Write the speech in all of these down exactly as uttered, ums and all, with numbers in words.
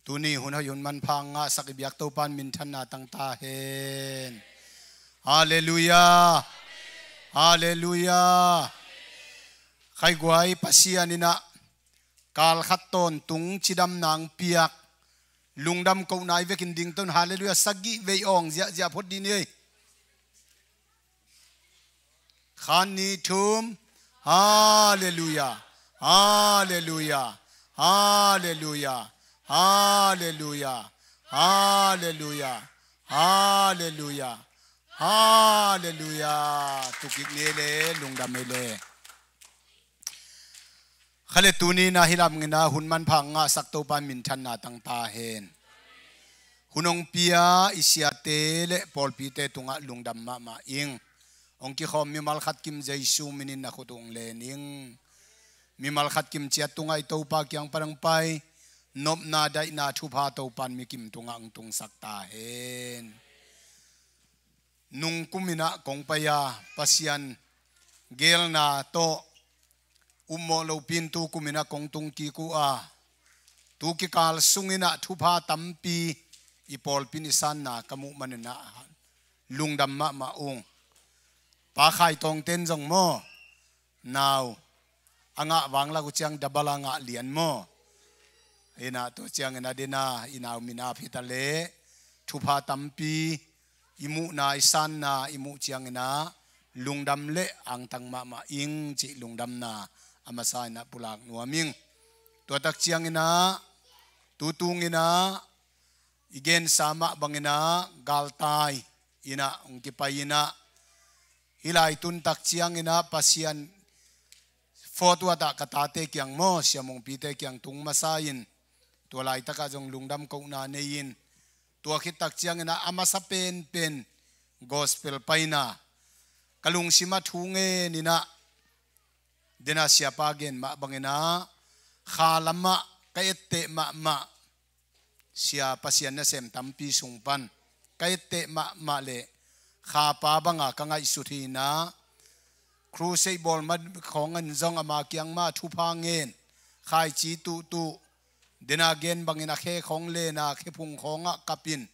Tuni hun hoih hun manpha ngahsak i biak Topa in minthanna tang ta hen. Halleluiah. Halleluiah. Khaiguai Pasian in ah kalkhat tawntung cidamna hong piak, lungdam kohna i vekin dington, halleluiah, sagih vei awng ziahziah phot dih ni ei. Khat, nih, thum. Halleluiah. Halleluiah. Halleluiah. Halleluiah. Halleluiah. Halleluiah. Halleluiah. Tukik ni ei le, lungdam ei le. Kha le, tuni in ah hih lam in ah hun manpha ngahsak Topa in minthanna tang ta hen. Hun hong pia i siate le pawlpite tungah lungdam mahmah ing. Hong kikhawm mimal khat kim Jesu min in na khut uh hong len ing. Mimal khat kim ciat tungah i Topa kiang pan hong pai nopna daihna thupha Topa in mi kim tungah hong tungsak ta hen. Nung kum in ah kong pai a, Pasian geelna tawh ummawh lopi in tu kum in ah kong tung kik uh a, tu kikal sung in ah thupha tampi i pawlpi in i sanna ka muh man in ah lungdam mahmah ung. Pa Khai Tawng ten zong maw, nau a ngah vang lak uh ciang double a ngah lian maw. In ah tua ciang in ah dena i nau min ap hi ta leh, thupha tampi i muhna, i sanna i muh ciang in ah lungdam le angtang mahmah ing cih lungdamna a masa in ah pulak nuam ing. Tua tak ciang in ah tu tung in ah i gensa mah bang in ah galtai in ah hong kipai in ah, hih lai tun tak ciang in ah Pasian fortuat ah ka tate kiang maw, Sia Mungpite kiang tung masa in, tua laitak ah zong lungdam kohna nei in, tua khit tak ciang in ah a masa penpen gospel paina ka lungsim ah thu ngen in ah, dena siapa gen mah bang in ah kha lam ah ka etteh mahmah, sia, Pasian nasem tampi sung pan ka etteh mahmah le kha pa bang a ka ngaihsut hi in ah, crusade bawl ma khawng in zong ama kiang mah thupha ngen, khaici tuhtuh, dena gen bang in a khe khawng len a, khe phung khawng ah kap in,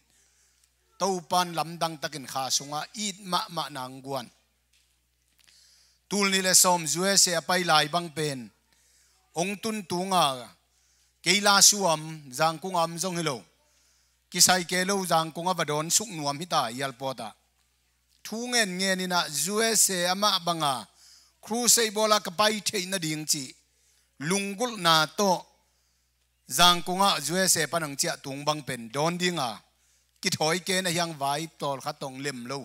Topa in lamdang takin kha sung ah it mahmah na hong guan. Tul nih le sawm U S A a pai lai bang pen hong tun tung a, kei Lasuam, Zangkong a om zong hi lo, kisai kei lo, Zangkong ah va dawn suk nuam hi ta, airport ah. Thu ngen ngen in ah U S A a mah bang a crusade bawl a ka pai theih nading cih lunggulhna tawh Zangkong ah U S A pan hong ciah tung bang pen dawn ding a kithawi kei na hiang, vai tawl khat tawh hong lem lo.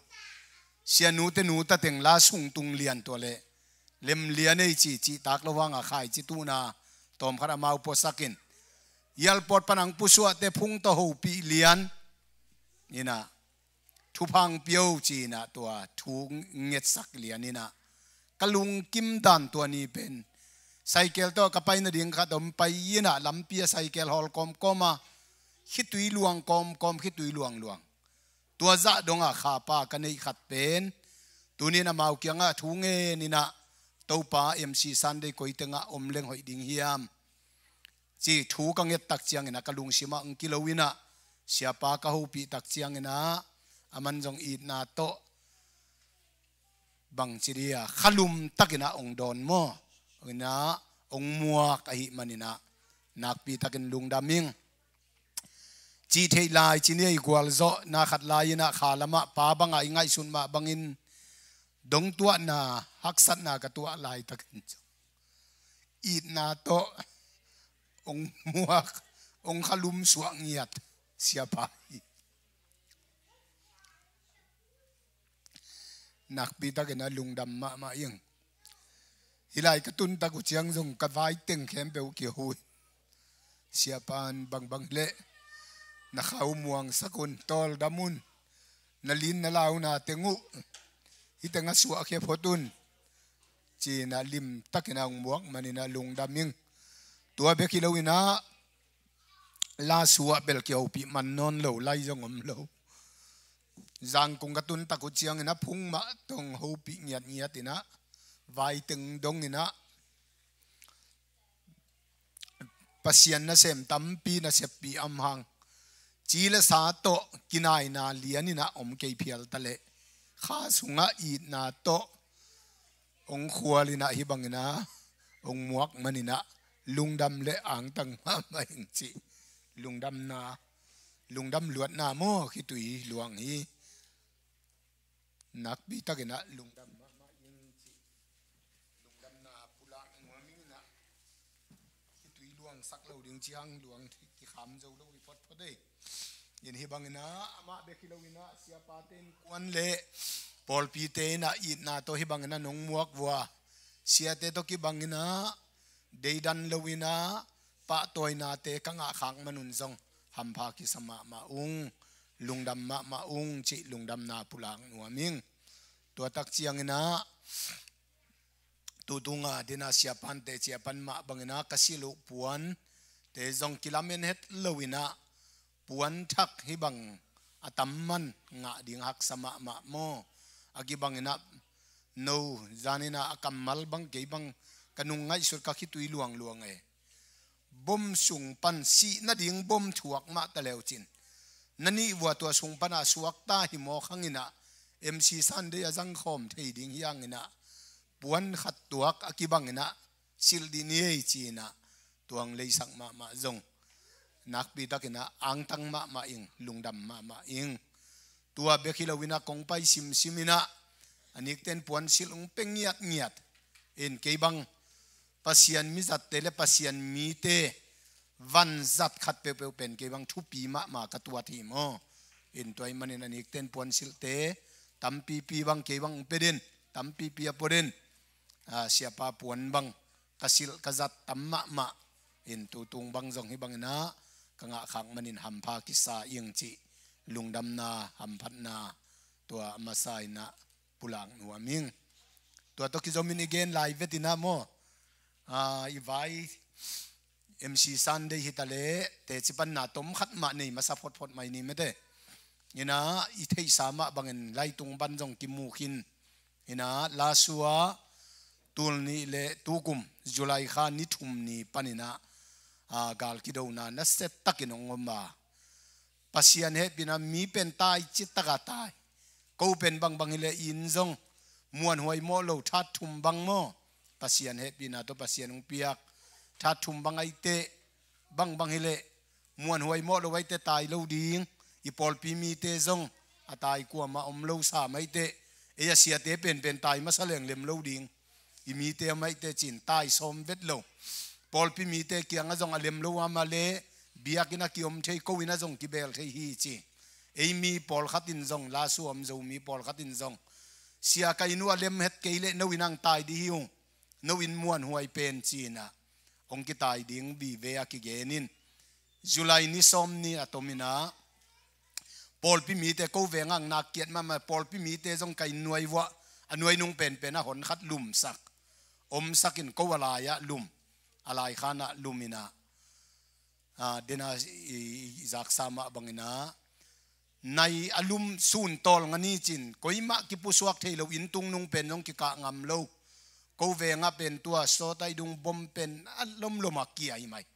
Sia, nute nu ta teng la sung tung lian, tua leh lem lian ei ci, cihtak lo hang a khaici tuhna tawm khat amau puasak in, airport pan hong pusuahte phung tawh hopih lian in ah, thupha hong pia o ci in ah tua thu ngetsak lian in ah, ka lungkim dan tua ni pen, cycle tawh ka pai nading khat om, pai in ah lampi ah cycle hawl kawmkawm a, khitui luang kawmkawm, khitui luangluang. Tua zah dong a kha pa ka neih khat pen tuni in amau kiang ah thu ngen in ah, Topa M C Sunday koi teng ah om leng hoih ding hiam ci thu ka nget tak ciang in ah ka lungsim ah hong kilo in ah, siapa ka hopih tak ciang in ah, aman zong itna tawh, bangci dia, khalum tak in ah hong dawn maw, in ah hong muak ahih man in ah nakpi takin lungdam ing. Cih theih lai ci ni ei, gualzawhna khat lai in ah kha lam ah pa bang a i ngaihsun mah bangin dongtuahna, haksatna ka tuah laitakin itna tawh hong muak, hong khalum suak ngiat siapa hi. Nakpi takin ah lungdam mahmah ing. Hih lai ka tun tak uh ciang zong ka vai teng khempeuh kiho hi. Siapa in bangbang leh na khau muangsak un, tawldam un, na lin na launa teng uh hih teng ah suahkhia phot un ci in ah lim takin ah hong muak man in ah lungdam ing. Tua bek hi lo in ah, Lasuam bel kihopih man nawn lo, lai zong om lo. Zangkong ka tun tak uh ciang in ah phung mah tawh hong hopih ngiatngiat in ah, vai teng dong in ah, Pasian nasem tampi na seppih om hang, ci le sa tawh kinaina lianin ah om kei phial ta leh, kha sungah itna tawh hong khualin ah hih bangin ah hong muak manin ah lungdam le angtang mahmah ing cih. Lungdamna, lungdam luatna maw, khitui luang hi. Nakpi takin ah lungdam mahmah ing cih. Lungdamna pulak nuam ing in ah, khitui luangsak lo ding ci hang, luang kikham zo lo hi photphot ei. In hih bangin ah amah bek hi loin ah siapate innkuan le pawlpite in ah itna tawh hih bangin ah nong muak vua, siate tawh kibangin ah deidan loin ah pahtawinate ka ngah khak man un zong hampha kisa mahmah ung, lungdam mahmah ung cih lungdamna pulak nuam ing. Tua tak ciangin ah tutung a dina siapante ciapan mah bangin ah ka silh uh puante zong kilamen het loin ah puan thak hih bang a tam man ngah ding haksa mahmah maw. A kibangin ah no zanin ah a kammal bang kei bang ka nung ngaihsut ka khitui luangluang e. Bom sung pan sih nading bom thuak mah ta leucin, na nih vua tua sung pana suakta hi mawk hangin ah, M C Sunday a zangkhawm thei ding hi hangin ah, puan khat tuak a kibangin ah silh dih ni ei ci-in ah, tuang leisak mahmah zong nakpi takin ah angtang mahmah ing, lungdam mahmah ing. Tua bek hi loin ah kong pai simsim in ah, a nikten puan silh hong pia ngiatngiat in, kei bang Pasian mizatte le Pasian mite vanzat khat peuhpeuh pen kei bang thupi mahmah ka tuat hi maw. In tua ahih manin a nikten puan silhte tampipi bang kei bang hong pia den, tampipi a pua den. A, siapa puan bang ka silh ka zat tam mahmah in, tutung bang zong hih bangin ah ka ngah khak manin hampha kisa ing cih lungdamna, hamphatna tua a masa in ah pulak nuam ing. Tua tawh kizomin i gen lai vetin ah maw, a, i vai M C Sunday hi ta leh teci panna tom khat mah nei masa photphot mai ni mete. In ah i theihsa mah bangin laitung pan zong kimu khin. In ah lasua tul nih le tukum July kha ni thum ni panin ah, a, gal kidona nasia takin hong om a, Pasian hehpihna mi pen tai citaka tai. Ko pen bangbang hileh in zong muanhuai mawh lo that thum bang maw, Pasian hehpihna tawh Pasian hong piak that thum bang aiteh, bangbang hileh muanhuai mawh lo aiteh tai lo ding. I pawlpi mite zong a tai kuamah om lo sam aiteh, ei a siate penpen tai masa leng lem lo ding. I mite a maite cin tai sawm vet lo. Pawlpi mite kiangah zong a lem lo a mah leh biakinn a kiom thei, ko inn ah zong kibel thei hi ci. Ei mi pawlkhat in zong, lasua om Zomi pawlkhat in zong, sia ka inn uh a lem het kei leh no inn ah hong tai dih hi ung, no inn muanhuai pen ci-in ah hong kitai ding vive a kigen in. July ni sawm ni a tomin ah pawlpi mite ko vengah nak kiat mahmah, pawlpi mite zong ka inn nuai vuah a nuai nung penpen ah hon khat lumsak, omsak in ko a lai-ah lum, a lai khan ah lum in ah, a, dena i, i zaksa mah bangin ah nai a lum sun tawlnga ni cin, koimah kipusuak thei lo, inn tung nung pen zong kikah ngam lo. Ko vengah pen tua sawtaih dung bom pen a lomlom a kia hi mai.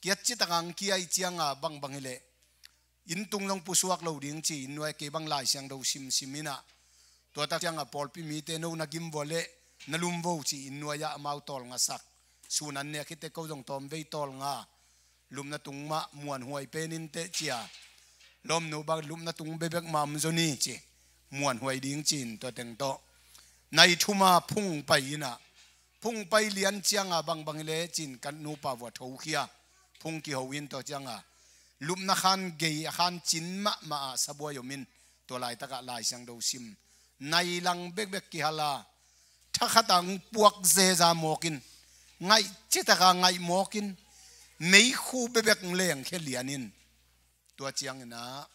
Kiat citak ang kia i cianga bangbang hileh inn tung zong pusuak lo ding ci, inn nuai kei bang Lai Siangtho simsim in ah, tua tak cianga pawlpi mite no na gim vua leh na lum vo ci, inn nuai-ah amau tawlngasak. Sun an nek hiteh ko zong tawmvei tawlnga, lupna tung mah muanhuai pen inteh cia. Lawmnu bang lupna tung bekbek mah om zaw ni ci, muanhuai ding cin tua teng tawh. Nai thuma phung pai in ah, phung pai lian cianga bangbang hileh cin ka nupa vua thokhia, phung kiho in tua cianga lupna khan gei a khan cin mahmah ah sabuai om in, tua laitakah Lai Siangtho sim. Nai lang bekbek kihal a, thakhat ah hong puak zeza mawk in, ngaih citaka ngaih mawk in, meikhu bekbek hong lengkhia lian in. Tua ciangin ah,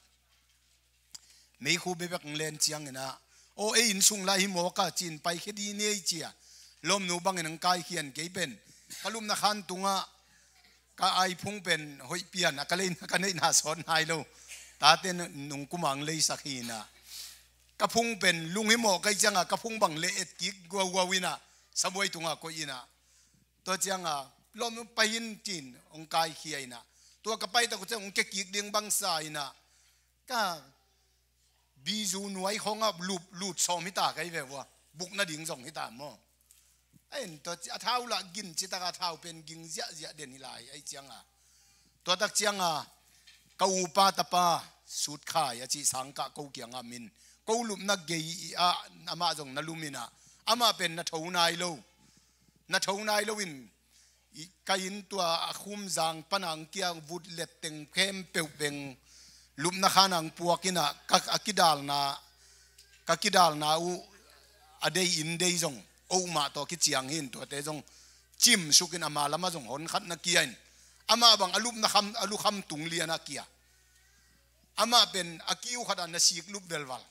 meikhu bekbek hong len ciangin ah, aw, ei inn sung lai hi mawk a cin, paikhia dih ni ei cia. Lawmnu bangin hong kaikhian, kei pen ka lupna khan tungah ka aiphung pen hoih pian a, ka leina ka neihna sawt nai lo. Tate nung kumang leisak hi in ah, ka phung pen lung hi mawk ka hih cianga ka phung bang leh et kik guauguau in ah, sabuai tungah koih in ah, tua cianga lawm pai in cin hong kaikhia in ah, tua ka pai tak uh ciang hong kia kik ding bangsa in ah, ka bizu nuai khong ah lut, lut sawm hi ta ka hi ve vua. Buk nading zong hi ta maw. A en tua ci, a thau lah gin ci tak a, thau pen ging ziahziah den hi lai, ahi ciang a, tua tak ciang a ka upa tapa Sut Khai a cih sang kah ko kiang ah min, ko lupna gei ah amah zong na lum in ah, amah pen na tho nai lo, na tho nai lo in, i, ka inn tua a khum zang pan a hong kia vut let teng khempeuh beng lupna khan a hong puak in ah, ka, a kidalna, ka kidalna uh a dei inn dei zong, oh mah tawh kiciang hi in, tuate zong cim suk in ama lam ah zong hon khat na kia in, amah bang a lupna kham, a lukham tung lian ah kia. Amah pen a kiu khat ah na sik lup velval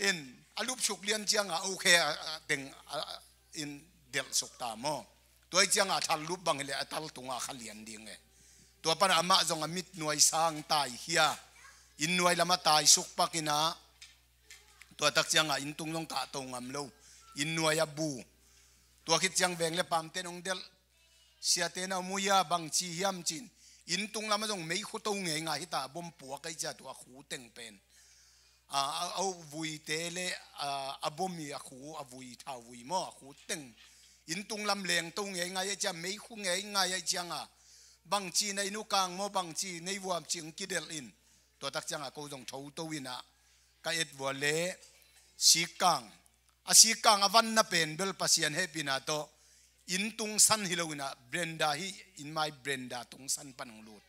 in, a lupsuk lian ciang a, okay, a, a, teng, a, a, in delhsuk ta maw. Tua hi ciang a thal lup bang hi leh a tal tung ah kha lian ding e. Tua pan a amah zong a mit nuai sang taikhia, inn nuai lam ah taisuk pak in ah, tua tak ciang a inn tung zong kah to ngam lo, inn nuai ah bu. Tua khit ciang veng le pamte in hong delh, siate na om uh hia, bang ci hiam cin, inn tung lam ah zong meikhu to ngeingai hi ta, bom puak ahi cia, tua khu teng pen. A, a, a vuite le, a, a bom i a khu, a vui, thau vui maw, a khu teng. Inn tung lam leng to ngeingai ahi cia, meikhu ngeingai ahi ciang a, bang ci na inn uh kang maw, bang ci nei vuam ci hong kidelh in. Tua tak ciang a ko zong tho to in ah, ka et vua le sikkang, a sikkang a vanna pen bel Pasian hehpihna tawh, inn tung san hi lo in ah, brenda hi, inn mai brenda tung san pan hong lut.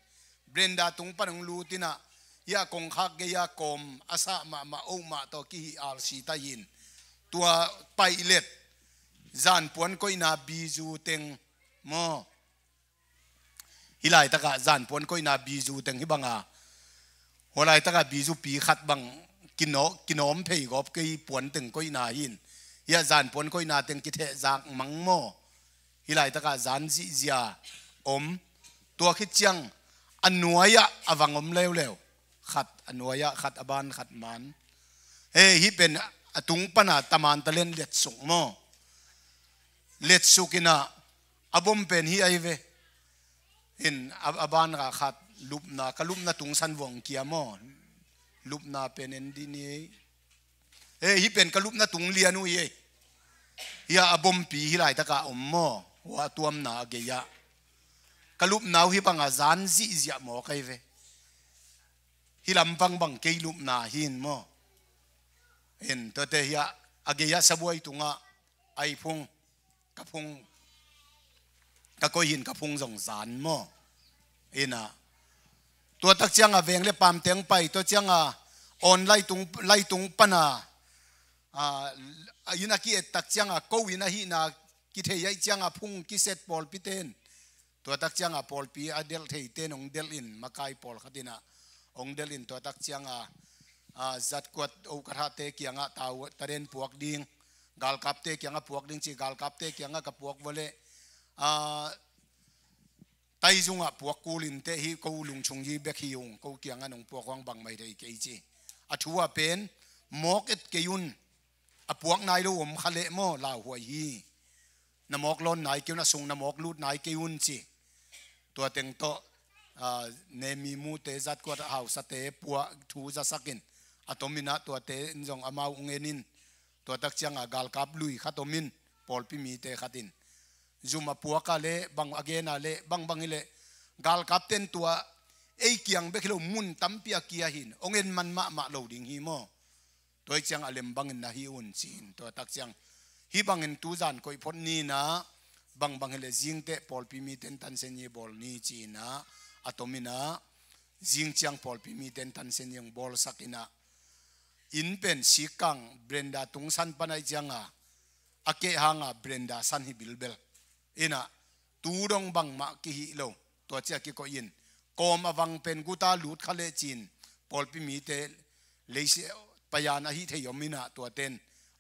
Brenda tung pan hong lut in ah, hia kongkhak gei a kawm a sah mahmah, oh mah tawh kihih alsi ta hi in. Tua paih let, zanpuan koihna bizu teng maw. Hih laitak ah zanpuan koihna bizu teng hi bang a, hua laitak ah bizupi khat bang kino-, kinawm phei gawp kei, puan teng koihna hi in. Hia zanpuan koihna teng kithehzak mang maw. Hih laitak ah zan zihzia om. Tua khit ciang a nuai ah a vang om leuleu. Khat a nuai ah, khat a ban, khat man. He, hih pen a tung pan a taman talen letsuk maw. Letsuk in ah, a bom pen hih ahi ve. In a, a ban ah khat lupna, ka lupna tung san vua hong kia maw. Lupna pen en dih ni. He, hih pen ka lupna tung lian uh hi ei. Hia a bompi hih laitak ah om maw. Hua tuamna a gei ah. Ka lupna uh hih bang a zan zihziah mawk ahi ve. Hih lampang bang kei lupna hi in maw. In tuate hia a gei ah sabuai tung ah, ai phung, ka phung, ka koih hi in, ka phung zong zan maw. In ah, tua tak ciang a veng le pamte hong pai, tua ciang a awn laitung, laitung pan a, a, inn a ki-et tak ciang a, ko inn ahihna kithei ahih ciang a phung kiset pawlpi ten. Tua tak ciang a pawlpi a delh theite in hong delh in, makai pawlkhat in ah hong delh in, tua tak ciang a, a, zatkuat, oh, ka thate kiang ah tau, taren puak ding, galkapte kiang ah puak ding ci, galkapte kiang ah ka puak vua leh, a, taizung ah puak kul in teh, hih ko lungchung hi bek hi ung, ko kiang ah nong puak huang bangmah hi thei kei ci. A thu ah pen, mawk et kei un, a puak nai lo om kha leh maw, lauhuai hi. Na mawk lawn nai kei un, a sung na mawk lut nai kei un ci. Tua teng tawh, a, Nemi mute zatkuat hausate puak thu zasak in, a tom in ah tuate in zong amau hong en in. Tua tak ciang a galkap lui khat om in, pawlpi mite khat in. Zum a puak a leh, bang a gen a leh, bangbang hi leh, galkapte in tua ei kiang bek hi lo, mun tampi a kia hi in, hong en man mahmah lo ding hi maw. Tua hi ciang a lem bangin na hih un ci in, tua tak ciang hih bangin tu zan koih phot ni in ah, bangbang hi leh zing teh pawlpi mite in tansen nyi bawl ni ci in ah, a tom in ah, zing ciang pawlpi mite in tansen nyi hong bawlsak in ah, inn pen sikkang brenda tung san pan ahih ciang a, a keh hang a brenda san hi bilbel. In ah, tu dong bangmah kihih lo, tua ciang kikoih in, kawm a vang pen guta lut kha leh ci in, pawlpi mite leisi payan ahi thei om in ah, tuate in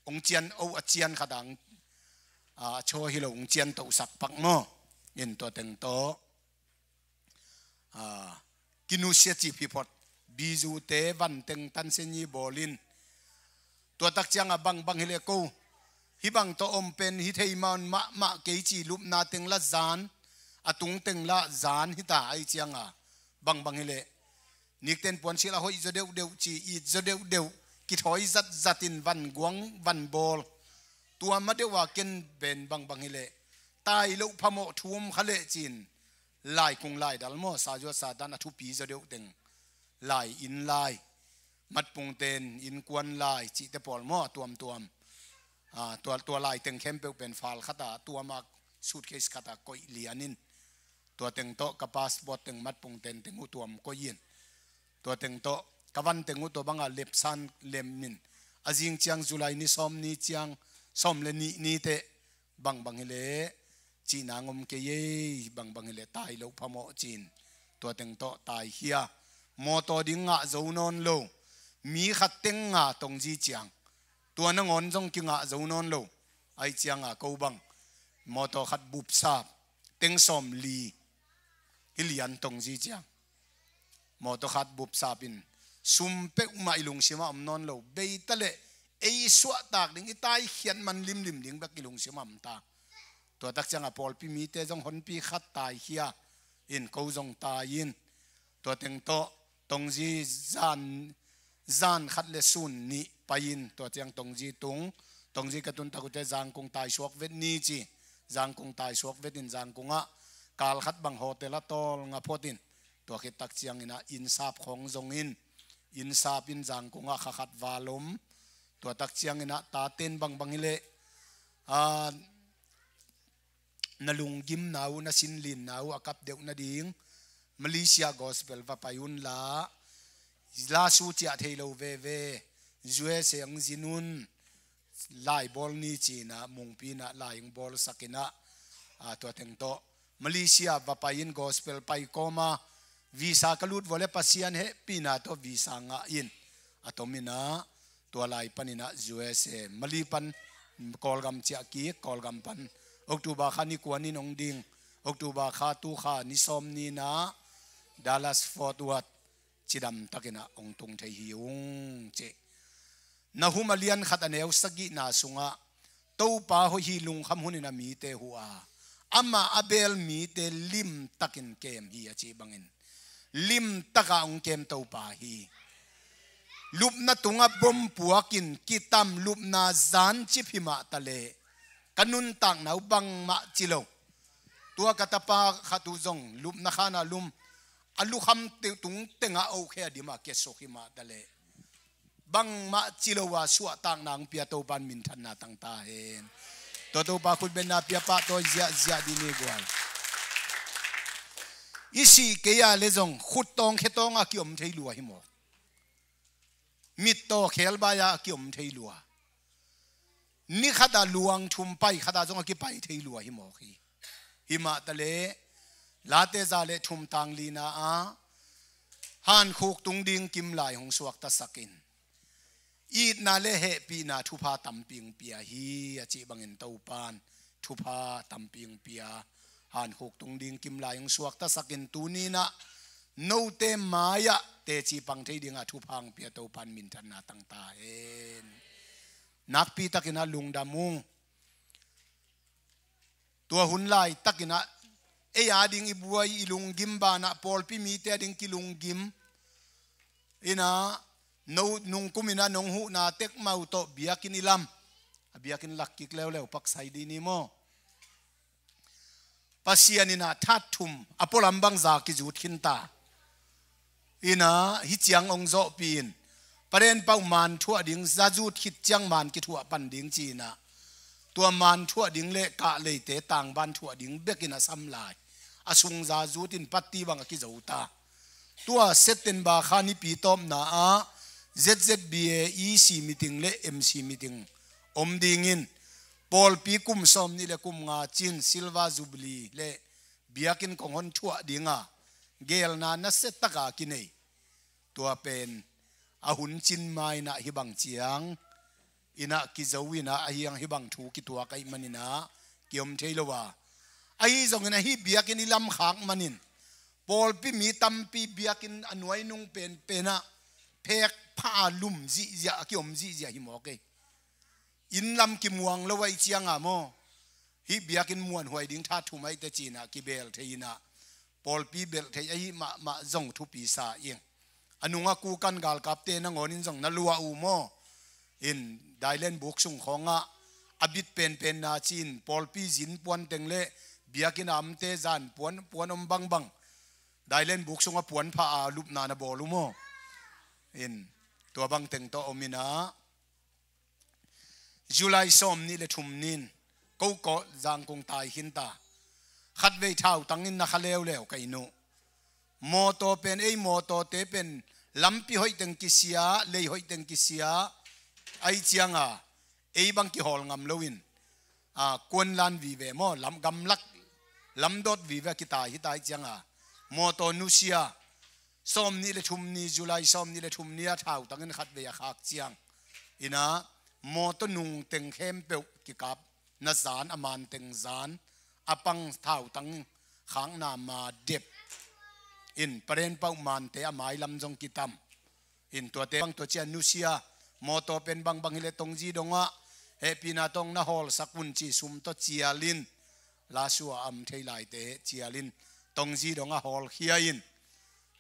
hong cian, oh, a cian khat a, a, a chaw hi lo, hong cian tohsak pak maw. In tua teng tawh, a, kinusia cip hi phot. Bizute van teng tansen nyi bawl in. Tua tak ciang a bangbang hi leh ko, hih bang tawh om pen hi thei man mahmah kei ci, lupna teng la zan, a tungteng lah zan hita ahi cianga, bangbang hileh nikten puansilh a hoih zaw deuhdeuh ci, it zaw deuhdeuh, kithawi zatzat in vanguang vanbawl, tua ma deuh a ken pen bangbang hileh tai loh phamawh thu om kha leh cin, laikung laidal maw, sazuat satan a thupi zaw deuh teng, lai inn lai, matpungten innkuan lai cihte pawl maw, a tuamtuam. Tua, tua lai teng khempeuh pen fal khata tuama suitcase khata koih lianin, tua teng tawh ka passport teng matpungten teng uh tuam koihin, tua teng tawh ka van teng uh tua banga lepsan lemin, a zing ciang July ni sawm ni ciang sawm le nih niteh, bangbang hileh cihna ngom kei ei, bangbang hileh tai loh phamawh cin, tua teng tawh taikhia. Mawtaw ding ngah zo nawn lo, mi khat teng nga tongzi ciang, tua nangawn zong kingah zo nawn lo. Ahi cianga ko bang mawtaw khat bupsap teng sawm li hi lian tongzi ciang, mawtaw khat bupsap in sum peuhmah i lungsimah om nawn lo. Beita leh ei suahtak ding, i taikhiat man limlim ding bek i lungsimah om ta. Tua tak cianga pawlpi mite zong honpi khat taikhia in, ko zong tai in, tua teng tawh tongzi zan, zan khat le sun nih pai in, tua ciang tongzi tung, tongzi ka tun tak uh teh zangkung taisuak vet ni ci, zangkung taisuak vet in zangkungah kal khat bang hotel a tawl nga phot in, tua khit tak cianginah innsap khawng zongin, innsap in zangkungah kha khat val om. Tua tak cianginah taten bangbang hileh, a, na lunggimna uh, na sinlinna uh a kap deuh nading Malaysia gospel va pai unla, lasu ciah thei lo veve, U S A ang zin un, lai bawl ni cinah mungpinah lai ang bawlsakinah, a, tua teng tawh Malaysia va pai in gospel pai kawma, visa ka lut vua le Pasian hehpihna tawh visa ngah in, a tominah tua lai paninah U S A, Mali pan Kawlgam ciah kik, Kawlgam pan October kha ni kuanin hong ding, October kha tu kha ni sawm ninah Dallas Fort Worth cidam takinah hong tung thei hi ung ci. Nahum a lian khat a neu sagihna sungah Topa hoih hi, lungkham hunin a mite huh a, amah a beel mite limtakin kem hi a cih bangin, limtaka hong kem Topa hi. Lupna tungah bom puakin kitam, lupna zancip hi mah taleh ka nuntakna uh bangmah ci lo. Tua ka tapa khat uh zong lupna khana lum, a lukham tungtengah okhei a dimah kiasuk hi mah taleh bangmah ci lo a suahtakna hong pia Topan minthanna tang ta hen. Tua Topa khutbenna pia pahtawi ziahziah dih ni guai. I sih kei a le zong khuttawng khetawng a kiom thei lua hi mawk. Mittaw khelbai a kiom thei lua. Ni khata luang thum pai khata zong a kipai thei lua hi mawk hi. Hi mah taleh Late za le thum tang lina ah hankhuk tung ding kimlai hong suaktasakin, itna le hehpihna thupha tampi hong pia hi a cih bangin Topan thupha tampi hong pia, hankhuk tung ding kimlai hong suaktasakin tuninah note mai-ah teci pang thei dingah thupha hong pia Topan minthanna tang ta hen. Nakpitakinah lungdam ung. Tua hun laitakinah ei a ding i buai, i lunggim banah pawlpi mite a ding kilunggim inah, no nungkuminah nong huhna tekmau tawh biakinn i lam, a biakinn lak kik leuleu, paksai dih ni maw. Pasian inah that thum a pualam bangza kizut khinta. Inah hih ciang hong zawhpih in, paden pauh man thuah ding, zazut khit ciang man kithuah pan ding ci-inah, tua man thuah ding le kah leite tangban thuah ding bekin a sam lai. A sungza zut in patti bang a kizo ta. Tua September kha nipi tawpna ah Z Z B A E C meeting le M C meeting om dingin, pawlpi kum sawm nih le kum nga cin Silver Jubilee le biakinn kong hon thuah dinga geelna nasiataka kinei. Tua pen a hun cin mainah hih bang ciang inah kizo inah, ahi hang hih bang thu kituak ahih maninah kiom thei lo a, ahi zongin ahi biakinn i lamkhak manin pawlpi mi tampi biakinn a nuainung penpenah phekpha a lum zihziah, a kiom zihziah hi mawk ei. Inn lam kimuang lo ahih cianga maw, hih biakinn muanhuai ding tha thum ahih teh ci-in ah kibel thei in ah, pawlpi belh thei ahih mahmah zong thupi sa ing. A nungah kukan galkapte nangawn in zong na luah uh maw? In, dailen buk sung khawngah a bit penpenna ci-in pawlpi zin puan teng le biakinn a omte zan puan, puan om bangbang dailen buk sungah puan pha a lupna na bawl uh maw? In, tua bang teng tawh om in ah, July sawm nih le thum ni-in ko kawh zangkung tai khin ta. Khatvei thautang in na kha leuleu ka in uh. Mawtaw pen, ei mawtawte pen lampi hoih teng kisia, lei hoih teng kisia, ahih ciangin ei bang kihawl ngam loin, a, kuanlan vive maw, lam, gamlak lamdawt vive a kitai hi ta ahih ciangin mawtaw nusia, sawm nih le thum ni, July sawm nih le thum ni-a thautang in khatvei a khak ciang in ah, mawtaw nungteng khempeuh kikapna zan, a manteng zan, a pang thautang khakna ma dep in, paren pauh mante a mailam zong kitam in, tuate bang tua ciang nusia, mawtaw pen bangbang hileh Tongzi dongah hehpihna tawh na hawlsak un ci sum tawh cial in, lasua a om thei laite cial in, Tongzi dongah hawlkhia in,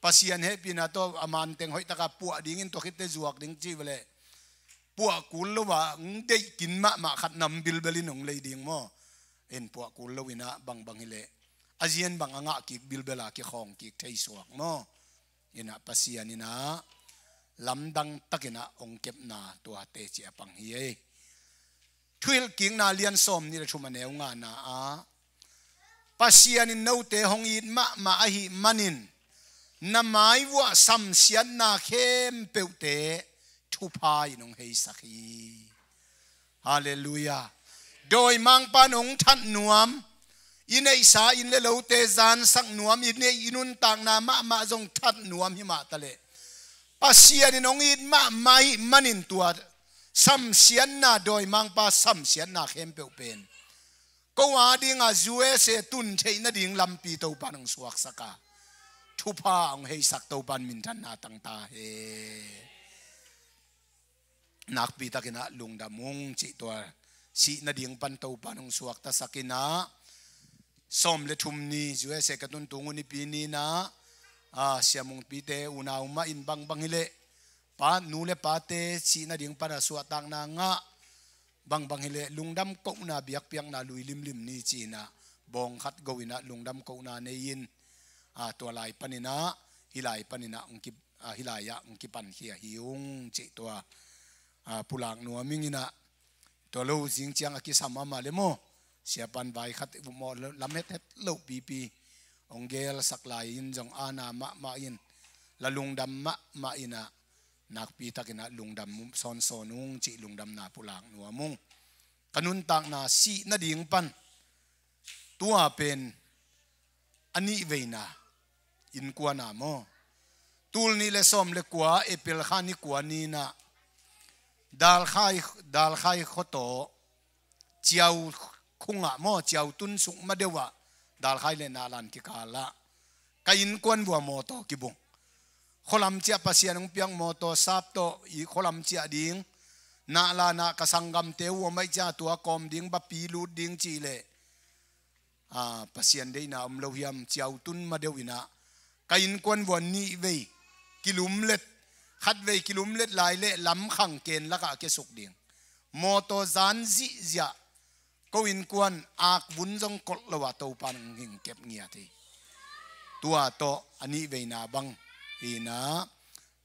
Pasian hehpihna tawh a manteng hoihtaka puah dingin, tua khitteh zuak ding cih veleh puah kul lo a, hong deih kin mahmah khat na om bilbel in hong lei ding maw? In, puah kul lo in ah bangbang hileh a zian bang a ngah kik bilbel a kikhawng kik thei suak maw? In ah Pasian in ah lamdang takin ah hong kepna tua teci a pang hi ei. Thuhilhkikna lian sawm nih le thum a neu ngana ah, Pasian in note hong it mahmah ahih manin na mai vuah samsiatna khempeuhte thupha in hong heisak hi. Halleluiah. Dawimangpa in hong that nuam, i neihsa inn le lote zansak nuam, i neih i nuntakna mahmah zong that nuam hi mah taleh, Pasian in hong it mahmah ahih manin tua samsiatna, dawimangpa samsiatna khempeuh pen ko a dingah U S A tun theih nading lampi Topa in hong suaksak a, thupha hong heisak Topa in minthanna tang ta hen. Nakpi takin ah lungdam ung cih tua sih nading pan Topa in hong suaktasak in ah, sawm le thum ni U S A ka tun tung uh Nipi ni-in ah, a, Sia Mungpite unau mah in bangbang hileh, pa, nu le pate sih nading pan a suahtakna ngah, bangbang hileh lungdam kohna biakpiakna lui limlim ni ci-in ah, bawng khat go in ah lungdam kohna nei in, a, tua lai panin ah, hih lai panin ah hong ki, a, hih lai ah hong kipankhia hi ung cih tua, a, pulak nuam ing in ah, tua lo zing ciang a kisam a mah le maw, siapan vai khat i vumawh lam hethet loh pipi hong gelsak lai in zong ana mahmah in, la lungdam mahmah in ah, nakpi takin ah lungdam sawnsawn ung cih lungdamna pulak nuam ung. Ka nuntakna sih nading pan tua pen a nihveina innkuan ah maw, tul nih le sawm le kua, April kha ni kua ni-in ah, Dalkhai, Dalkhai khuataw, Ciau khungah maw, Ciau tun suk ma deuh ah, Dalkhai le Nahlan kikal ah ka innkuan vua mawtaw kibung. Khualam ciah Pasian hong piak mawtaw sap tawh i khualam ciah ding, Nahlan ah ka sanggamte uh om ahih ciang tua kawm ding, bapi lut ding cih leh, a, Pasian deihna om lo hiam, Ciau tun ma deuh in ah ka innkuan vua nihvei kilumlet, khatvei kilumlet lai leh lamkhang ken lakah a kiasuk ding. Mawtaw zan zihziah, ko innkuan akvun zong kolh lo a Topa in hong hingkep ngiat hi. Tua tawh a nihveina bang hi in ah,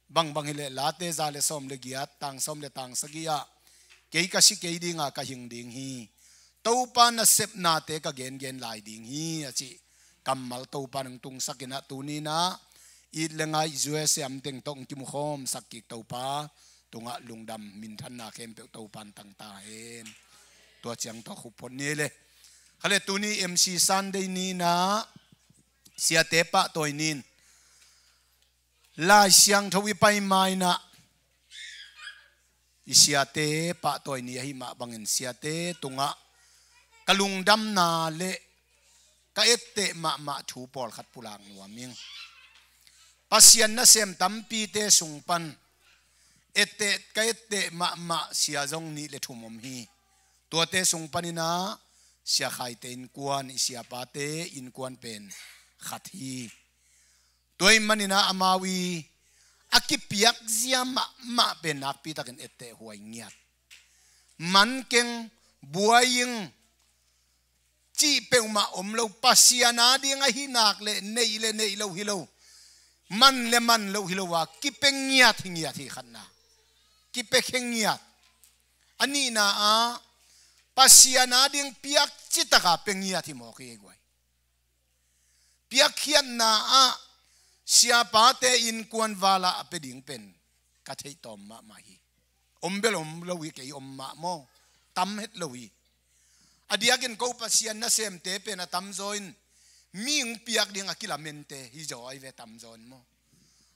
bangbang hileh Late za le sawm le giat, tang sawm le tang sagih ah, kei ka si kei ding a, ka hing ding hi. Topa nasepnate ka gengen lai ding hi, a cih kammal Topa in hong tungsak in ah, tuni-in ah it le ngai U S A om teng tawh hong kimukhawmsak kik Topa tungah lungdam minthanna khempeuh Topa in tang ta hen. Tua ciang tawh khup phot ni le. Kha le, tuni M C Sunday ni-in ah siate pahtawi ni-in, Lai Siangtho i pai ma-in ah i siate pahtawi ni ahih mah bangin siate tungah ka lungdamna le ka etteh mahmah thu pawlkhat pulak nuam ing. Pasian nasem tampite sung pan etteh, ka etteh mahmah sia zong nih le thum om hi. Tuate sung panin ah Sia Khaite innkuan, i siapate innkuan pen khat hi. Tua ahih manin ah amau i a kipiakzia mahmah pen nakpitakin etteh huai ngiat. Man keng, buai ing cih peuhmah om lo, Pasian ading ahih nak leh neih le neih lo hi lo, man le man lo hi lo a, kipia ngiat hi ngiat hi, khatna. Kipia khe ngiat. A nihna ah, Pasian ading piak citaka pia ngiat hi mawk hi ei guai. Piakkhiatna ah siapate innkuan vala a pia ding pen ka theih tawm mahmah hi. Om bel om lo hi, kei om mah maw, tam het lo hi. A diakin ko Pasian nasemte pen a tamzaw in mi hong piak ding a kilamente hi zaw ahi ve, tamzaw in maw.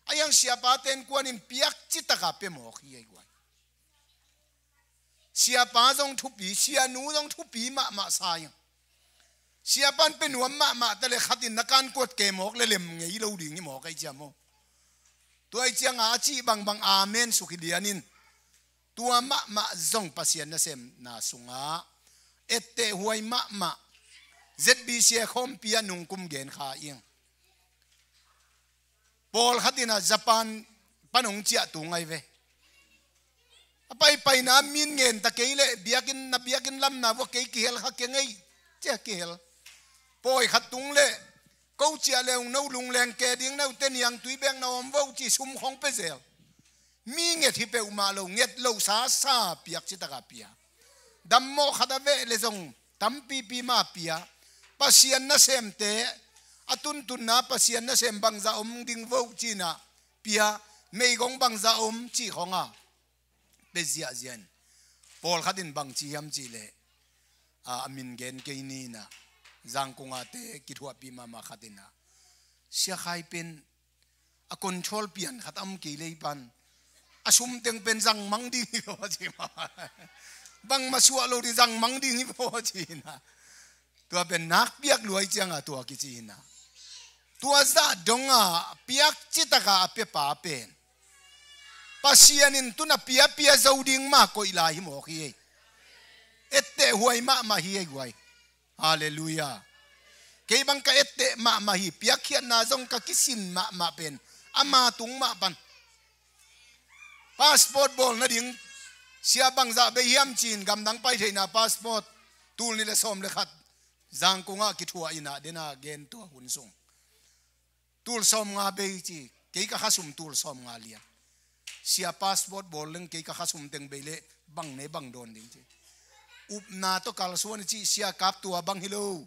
A hiang siapate innkuan in piak citaka pia mawk hi ei guai. Siapa zong thupi, sianu zong thupi mahmah sa ing. Siapa in pia nuam mahmah ta le khat in na kankuat ke mawk le lem ngei lo ding hi mawk ei cia maw. Tua ahih cianga a cih bangbang amen suk hi lian in. Tua mahmah zong Pasian nasemna sungah etteh huai mahmah. Z B C a khawmpi ah nungkum gen kha ing. Pawlkhat in ah Japan pan hong ciah tung ahi ve. A paipaina min ngen ta kei leh biakinn, na biakinn lamna vua kei kihel kha keng ei, cia kihel. Pawi khat tung leh ko ciah le hong no lungleng ke ding, note niangtui bek na om vo ci, sum khong pia zel. Mi nget hi peuhmah lo, nget lo sasa piak citaka pia. Dammawh khat a veh le zong tampipi mah pia. Pasian nasemte a tuntunna, Pasian nasem bangzah om ding vo cina pia. Meigong bangzah om cih khonga pia ziahziah in. Pawlkhat in bangci hiam cih leh, a, a min gen kei ni in ah, Zangkong a te kithuahpih mahmah khat in ah, Sia Khai pen a control pian khat a om kei lei pan, a sum teng pen zangmang ding hi vaw ci mah. Bangmah suah lo ding, zangmang ding hi vaw ci in ah. Tua pen nakpiak lua hi cianga tua kici hi in ah. Tua zah donga piak citaka a piapa pen Pasian in tun a piapia zo ding mah koih lai hi mawk hi ei. Etteh huai mahmah hi ei guai. Halleluiah. Kei bang ka etteh mahmah hi, piakkhiatna zong ka kisin mahmah pen ama tung mah pan. Passport bawl nading sia bangzah bei hiam ci-in gamdang pai theihna passport tul nih le sawm le khat Zangkong ah kithuah in ah, den a gen tua hun sung tul sawmnga bei ci. Kei ka khasum tul sawmnga lian. Sia, passport bawl leng kei ka khasum teng bei leh bang ne bang dawn ding ci. Upna tawh kalsuan i cih sia kap tua bang hi lo.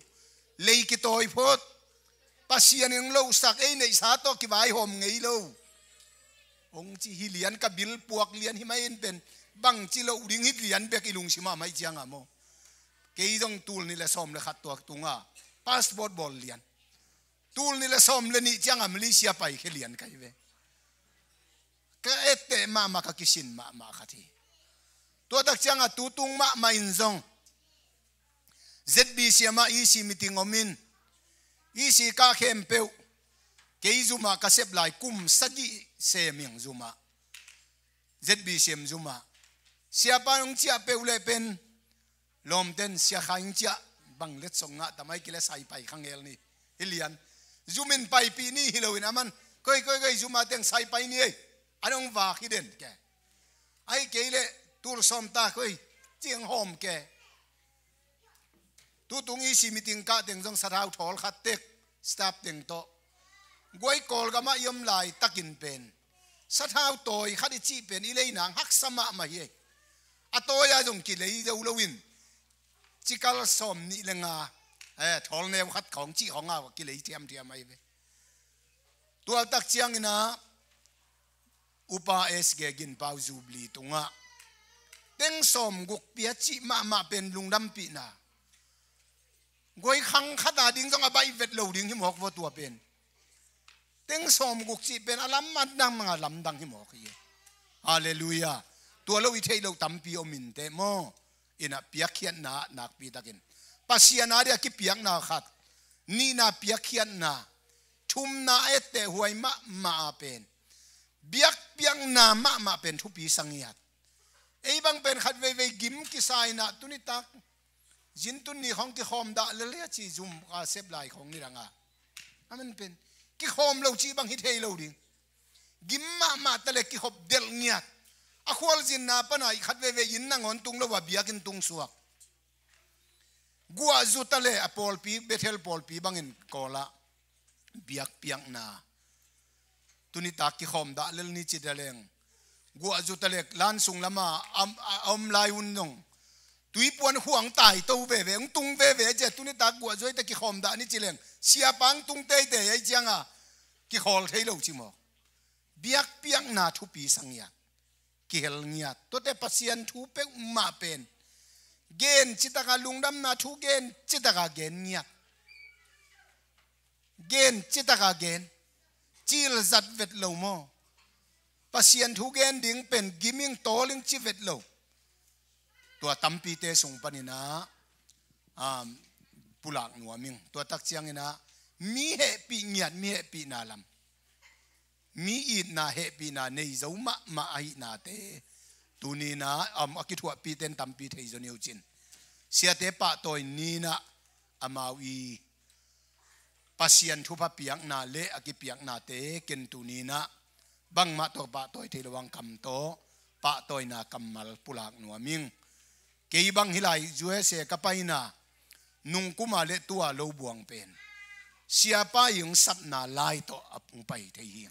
Lei kitawi phot. Pasian in hong lohsak, ei neihsa tawh kivaihawm ngei lo. Hong ci hi lian, ka bil puak lian hi mai in pen bangci loh ding hi lian bek i lungsim ah mai cianga maw. Kei zong tul nih le sawm le khat tua tunga passport bawl lian. Tul nih le sawm le nih cianga Malaysia pai khe lian ka hi ve. Ka etteh mahmah, ka kisin mahmah khat hi. Tua tak cianga tutung mahmah in zong Z B C M ah E C meeting om in, E C kah khempeuh kei zumah ka sep lai kum sagih sem ing zumah. Z B C M zumah. Siapa hong ciah peuh leh pen lawmten sia kha ing ciah bang letsong ngah ta mai kile sai pai kha ngel ni. Hi lian. Zumin paipih ni hi loin aman, koi, koi, koi, zuma teng sai pai ni ei. An hong vak hi den ke. Ai kei leh tul sawm ta koi, ciang hawm ke. Tutung E C meeting kah teng zong sathau thawl khat tek, staff teng tawh. Guai Kawlgamah i om laitakin pen sathau tawi khat i cih pen i lei nang haksa mahmah hi ei. A tawi-a zong kilei zo loin cikal sawm nih le nga, eh, thawl neu khat khawng cih khawng a kilei thiamthiam ahi ve. Tualtak ciangin ah Upa S G Gin Pau Jubilee tungah teng sawm guk pia cih mahmah pen lungdampihna. Guai khang khat a ding zong a baih vet lo ding hi mawk vaw tua pen. Teng sawm guk cih pen a lam a dang manga lamdang hi mawk hi. Halleluiah. Tua lo i theih loh tampi om inteh maw. Inah piakkhiatna nakpitakin Pasian a dia kipiakna khat, nihna piakkhiatna, thumna a etteh huai mahmah a pen biakpiakna mahmah pen thupi sa ngiat. Ei bang pen khat veivei gim kisa inah tunitak Zintun ni khawng kikhawm dah lel hi a ci, zum a sep lai khawng ni dang a. A man pen kikhawm lo cih bang hi thei lo ding. Gim mahmah ta le kikhop delh ngiat. A khualzinna pana i khat veve inn nangawn tung lo a, biakinn tung suak. Guahzu ta le a pawlpi, Bethel pawlpi bangin Kawl ah biakpiakna. Tuni tak kikhawm dah lel ni ci ta leng, guahzu ta le lan sung lama a, a, a om lai un zong tuipuan khuang tai to veve, hong tung veve a ci a, tuni tak guahzu a i ta kikhawm dah ni ci leng, siapa hong tung teitei a i cianga kikhawl thei lo ci mawk. Biakpiakna thupi sa ngiat, kihel ngiat. Tuate Pasian thu peuhmah pen gen citaka, lungdamna thu gen citaka gen ngiat. Gen citaka gen. Cilzat vet lo maw? Pasian thu gen ding pen giming tawling ci vet lo. Tua tampite sung paninah, um, pulak nuam ing. Tua tak cianginah mi hehpih ngiat, mi hehpihna lam, mi itna hehpihna nei zo mahmah ahihnate tuninah, um, a kithuahpihte in tampi thei zaw ni uh cin. Siate pahtawi ninah amau i Pasian thupha piakna le a kipiaknate ken tuninah bangmah tawh pahtawi thei lo ang kam tawh pahtawina kammal pulak nuam ing. Kei bang hih lai U S A ka paina nungkuma le tua lo buang pen siapa i hong sapna lai tawh a hong pai thei hi.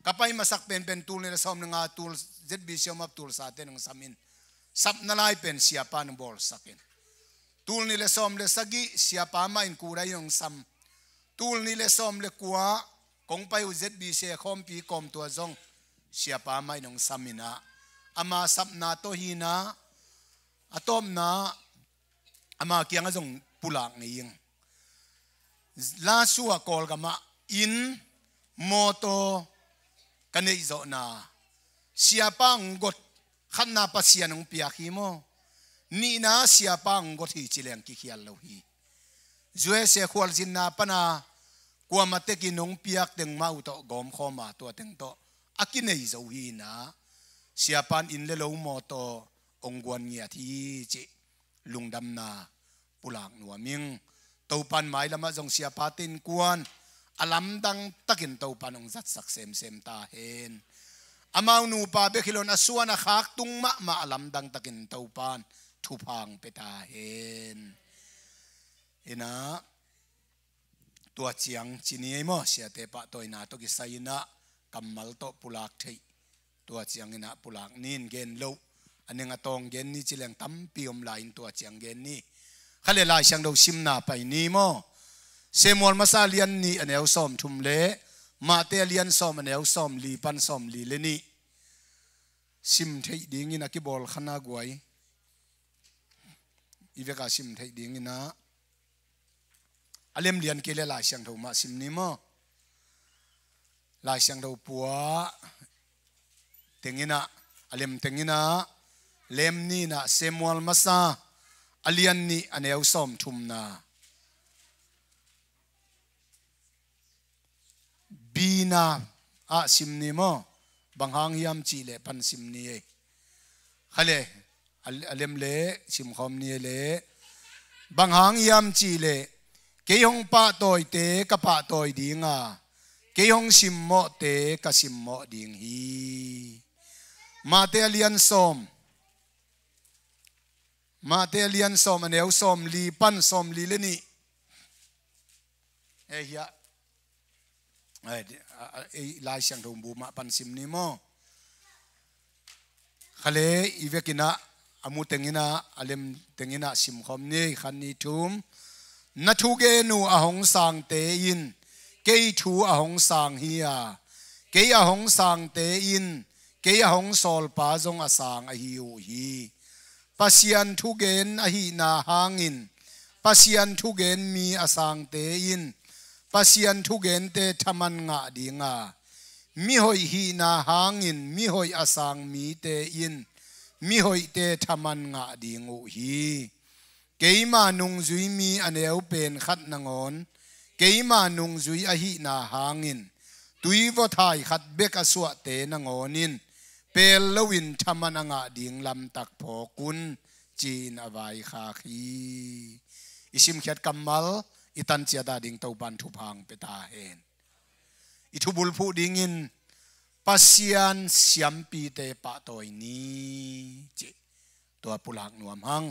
Ka pai masak penpen tul nih le sawm le nga, tul Z B C om ap tul sate nong sam in. Sapna lai pen siapa nong bawlsak in. Tul nih le sawm le sagih siapa mah in kudai nong sam. Tul nih le sawm le kua kong pai uh Z B C khawmpi kawm tua zong siapa mah in nong sam inah, ama sapna tawh hinah, a tawpna ama kiangah zong pulak ngei ing. Lasua Kawlgamah inn, mawtaw ka neih zawhna, siapa hong got, khatna Pasian hong piak hi maw? Nihna siapa hong got hi ci leng kikhial lo hi. U S A khualzinna pana kuamah tekin hong piak teng mah uh tawh gawmkhawma tua teng tawh a kinei zo hinah, siapa in inn le lo mawtaw hong guan ngiat hi cih lungdamna pulak nuam ing. Topan mailamah zong siapate innkuan a lamdang takin Topan hong zatsak semsem ta hen. Amau nupa bek hi loin a suan a khak tung mahmah a lamdang takin Topan thupha hong pia ta hen. Inah, tua ciang ci ni ei maw, siate pahtawina tawh kisai inah kammal tawh pulak theih. Tua cianginah pulak ni in gen loh, a neng a tawng gen ni ci leng tampi om lai in tua ciang gen ni. Kha le Lai Siangtho simna pai ni maw? Samuel masa a lian nih a neu sawm thum le Mate a lian sawm a neu sawm li pan sawm li le nih. Sim theih dingin a kibawl khan a guai. I veka sim theih dinginah a lem lian kei le Lai Siangtho mah sim ni maw? Lai Siangtho pua tenginah, a lem tenginah, lem ninah Samuel masa a lian nih a neu sawm thumna. Bina ah sim ni maw? Bang hang hiam cih leh pan sim ni ei. Kha le, a, a lem le simkhawm ni ei le. Bang hang hiam cih leh, kei hong pahtawite ka pahtawi dinga, kei hong simmawhte ka simmawh ding hi. Mate a lian sawm. Mate a lian sawm a neu sawm li pan sawm li le nih. Eh, hiah. Eh, a, a, eh, Lai Siangtho bu mah pan sim ni maw? Kha le, i vekinah, a mu tenginah, a lem tenginah simkhawm ni, khan ni thum. Na thugen uh a hong sangte in kei thu a hong sang hi a, kei a hong sangte in kei a hong sawlpa zong a sang ahi uh hi. Pasian thugen ahihna hangin Pasian thugen mi a sangte in Pasian thugente thaman ngah dinga, mihoih hihna hangin mihoih a sang mite in mihoihte thaman ngah ding uh hi. Keima nungzui mi a neu pen khat nangawn, keima nungzui ahihna hangin tuivawthai khat bek a suahte nangawn in pel loin thaman a ngah ding lamtak phawk un, ci-in a vaikhak hi. I simkhiat kammal i tanciat ading Topan thupha hong pia ta hen. I thubulphuh dingin Pasian siampite pahtawi ni cih tua pulak nuam hang.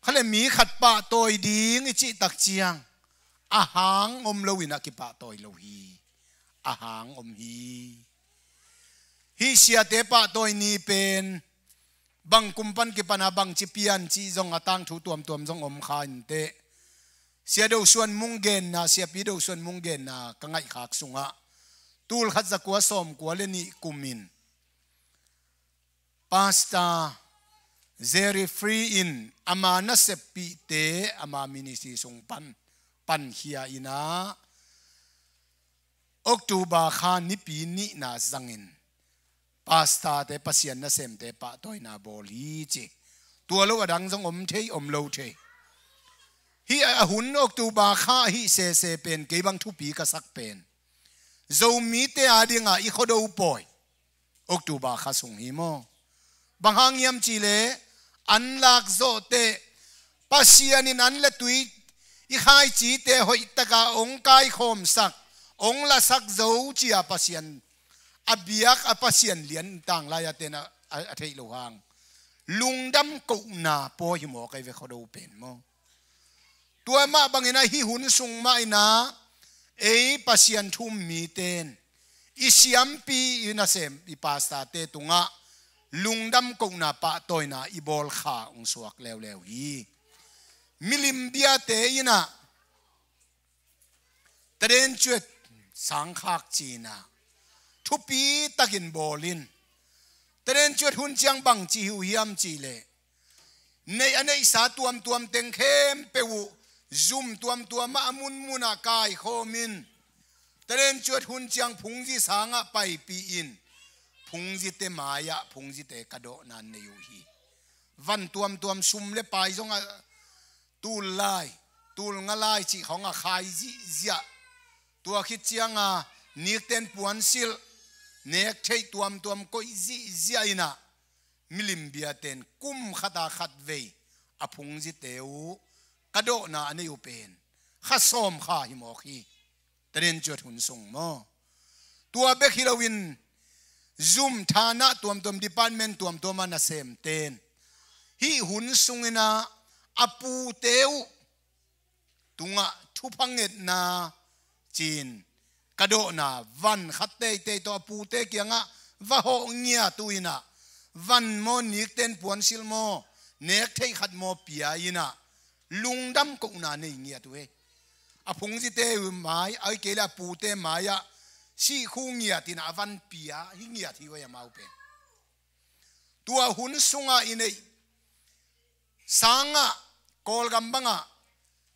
Kha le mi khat pahtawi ding i cih tak ciang a hang om loin a kipahtawi lo hi. A hang om hi. Hih siate pahtawi ni pen bang kum pan kipan a bangci pian cih zong a tangthu tuamtuam zong om kha inteh. Sia Do Suan Mung genna, Siapi Do Suan Mung genna ka ngaihkhak sungah tul khat za kua sawm kua le nih kumin Pastor Jerry Free in ama naseppihte ama ministry sung pan pankhia in ah October kha nipi nihna zangin pastorte, Pasian nasemte pahtawina bawl hi ci. Tua lo a dang zong om thei, om lo thei. Hih a hun October kha ahi sese pen kei bang thupi ka sak pen Zomite adinga i Khuado pawi October kha sung hi maw? Bang hang hiam cihleh an lak zawhteh Pasian in an le tui i khaicite hoihtaka ong kaikhawmsak, ong lasak zo cia Pasian a biak a Pasian lian tanglai a ten a, a, a theih lo hang lungdam kohna pawi hi maw kei ve Khuado pen maw? Tua mah bangin a hih hun sung mah in ah ei Pasian thu um mite in i siampi i nasem i pastorte tungah lungdam kohna pahtawina i bawl kha hong suak leuleu hi. Milim biate in ah Taden cuet sangkhak ci-in ah thupi takin bawl in. Taden cuet hun ciang bangci hi uh hiam cihleh neih a neihsa tuamtuam teng khempeuh uh zum tuamtuam ah a munmun ah kaikhawm in. Taden cuet hun ciang phungzi sangah paipih in phungzite mai-ah phungzite kadawhna nei uh hi. Van tuamtuam sum le pai zongah tul lai, tul nga lai cih khawng a khai zihziah. Tua khit cianga nikten puansilh nek theih tuamtuam koih zihziah in ah milim biaten kum khata khatvei a phungzite uh kadawhna a nei uh pen kha sawm kha hi mawk hi. Taden cuat hun sung maw? Tua bek hi loin zum thana tuamtuam department tuamtuam a nasemten hih hun sungin ah a pute uh tungah thupha ngetna ci-in kadawhna van khat teitei tawh a pute kiangah va hawh ngiat uh in ah van maw nikten puansilh maw nek theih khat maw pia in ah lungdam kohna nei ngiat uh hi. A phungzite uh mai, ahih kei leh a pute mai-ah sihkhu ngiat in ah a van pia hi ngiat hi uh hi amau pen. Tua hun sungah i neih sangah Kawlgam bangah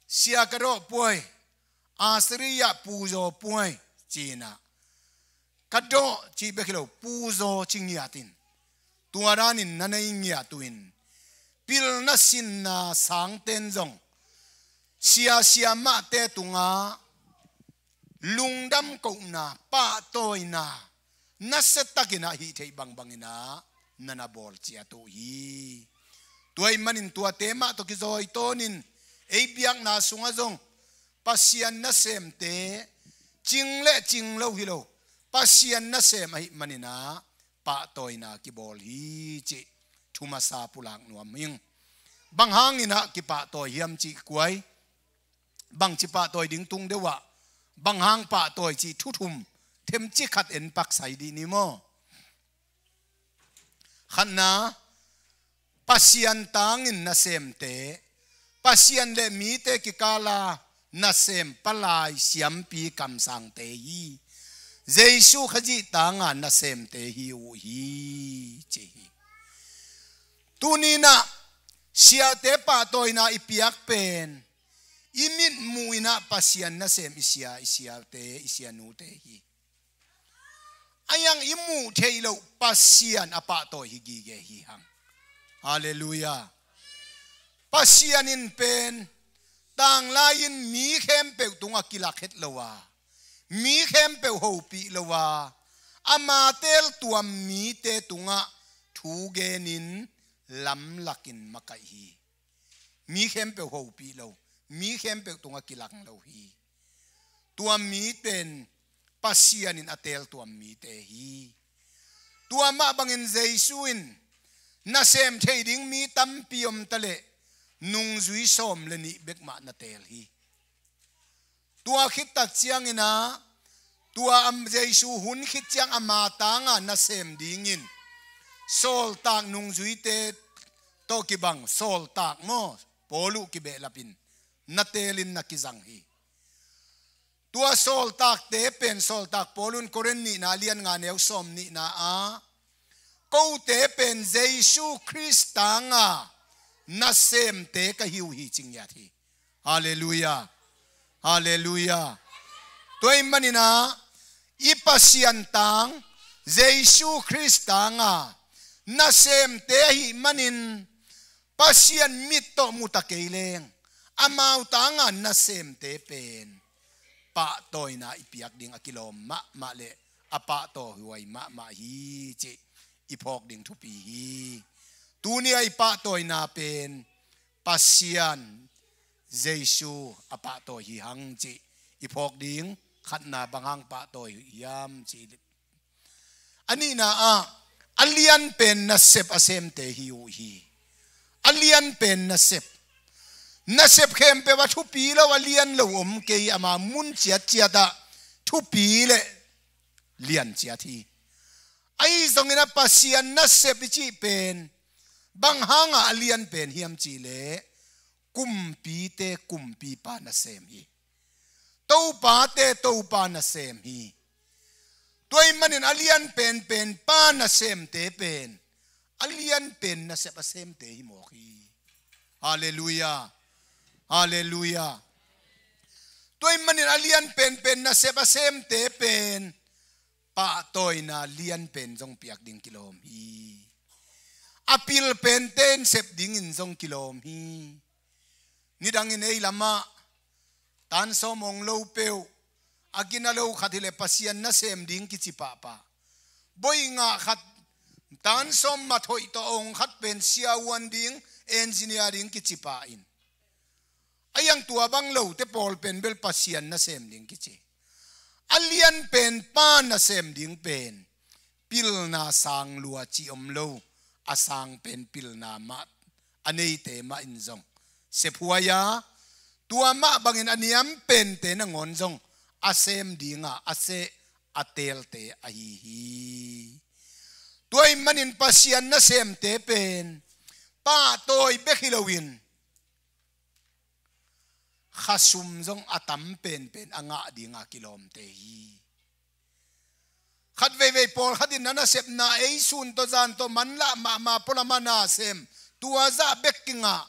sia ka dawh puai, Australia puzaw puai ci-in ah ka dawh cih bek hi lo puzaw ci ngiat in tua danin na nei ngiat uh in pilna sinna sangten zong sia sia mahte tungah lungdam kohna pahtawina nasia takin ah hih theih bangbangin ah na na bawl ciat uh hi. Tua ahih manin tuate mah tawh kizawi tawnin ei biakna sungah zong Pasian nasemte cing le cing lo hi lo Pasian nasem ahih manin ah pahtawina kibawl hi cih thu masa pulak nuam hing. Bang hangin ah kipahtawi hiam cih kuai bangci pahtawi ding tung deuh ah bang hang pahtawi cih thu thum themci khat en paksai dih ni maw? Khatna, Pasian tangin nasemte, Pasian le mite kikala nasem palai siampi kamsangte hi. Jesu Khazih tanga nasemte hi uh hi ci hi. Tuni-in ah siate pahtawina i piak pen i mitmuh in ah Pasian nasem i sia, i siate, i sianute hi. A iang i muh theih loh Pasian a pahtawi hi gige hi hang. Halleluiah. Pasian in pen tanglai-in mi khempeuh tungah kilak het lo a, mi khempeuh hopih lo a, ama teeltuam mite tungah thu genin lamlakin makaih hi. Mi khempeuh hopih lo, mi khempeuh tungah kilang lo hi. Tua mi pen Pasian in a teel tuam mite hi. Tua mah bangin Jesu in nasem thei ding mi tampi om ta leh nungzui sawm le nih bek mah na teel hi. Tua khit tak ciangin ah, tua am Jesu hun khit ciang ama tanga nasem dingin sawltak nungzuite tawh kibang, sawltak maw, Paul uh kibehlapin na teelin na kizang hi. Tua sawltakte pen, sawltak Paul un Korin nihna lian nga neu sawm nihna ah, kote pen Jesu Khrist tanga nasemte ka hi uh hi ci ngiat hi. Halleluiah. Halleluiah. Tua ahih manin ah, i Pasian tang, Jesu Khrist tanga nasemte ahih manin, Pasian mit tawh mu ta kei leng, amau tanga nasemte pen pahtawina i piak ding a kilawm mahmah le a pahtawi huai mahmah hi cih i phawk ding thupi hi. Tuni a i pahtawina pen Pasian Jesu a pahtawi hi hang cih i phawk ding. Khatna, bang hang pahtawi hiam cih, a nihna ah, a lianpen nasep a semte hi uh hi. A lianpen nasep. Nasep khempeuh ah thupi lo, a lian lo om kei, ama mun ciatciat ah thupi le lian ciat hi. Ahi zongin a Pasian nasep i cih pen bang hanga a lianpen hiam cih leh, kumpite kumpipa nasem hi. Topate Topa nasem hi. Tua ahih manin a lianpenpen pa nasemte pen a lianpen nasep a semte hi mawk hi. Halleluiah. Halleluiah. Tua ahih manin a lianpenpen nasep a semte pen pahtawina lianpen zong piak ding kilawm hi. A pilpente in sep dingin zong kilawm hi. Nidangin ei lamah tan sawm ong lo peuh, a gina lo khat hileh Pasian nasem ding kici pahpah. Boi ngah khat, tan sawm mat hoih tawh ong khat pen siavuan ding, engineer ding kici pah in. A iang tua bang lote pawl pen bel Pasian nasem ding kici. A lianpen pa nasem ding pen pilna sang lua cih om lo, a sang pen pilna mah a neite mah in zong sephuai a, tua mah bangin a niam pente nangawn zong a sem dinga a seh a teelte ahi hi. Tua ahih manin Pasian nasemte pen pahtawi bek hi loin khasum zong a tam penpen a ngah dinga kilawmte hi. Khat veivei pawlkhat in a nasepna ei sun tawh zan tawh manlah mahmah, pualam a nasem, tua zah bek kingah,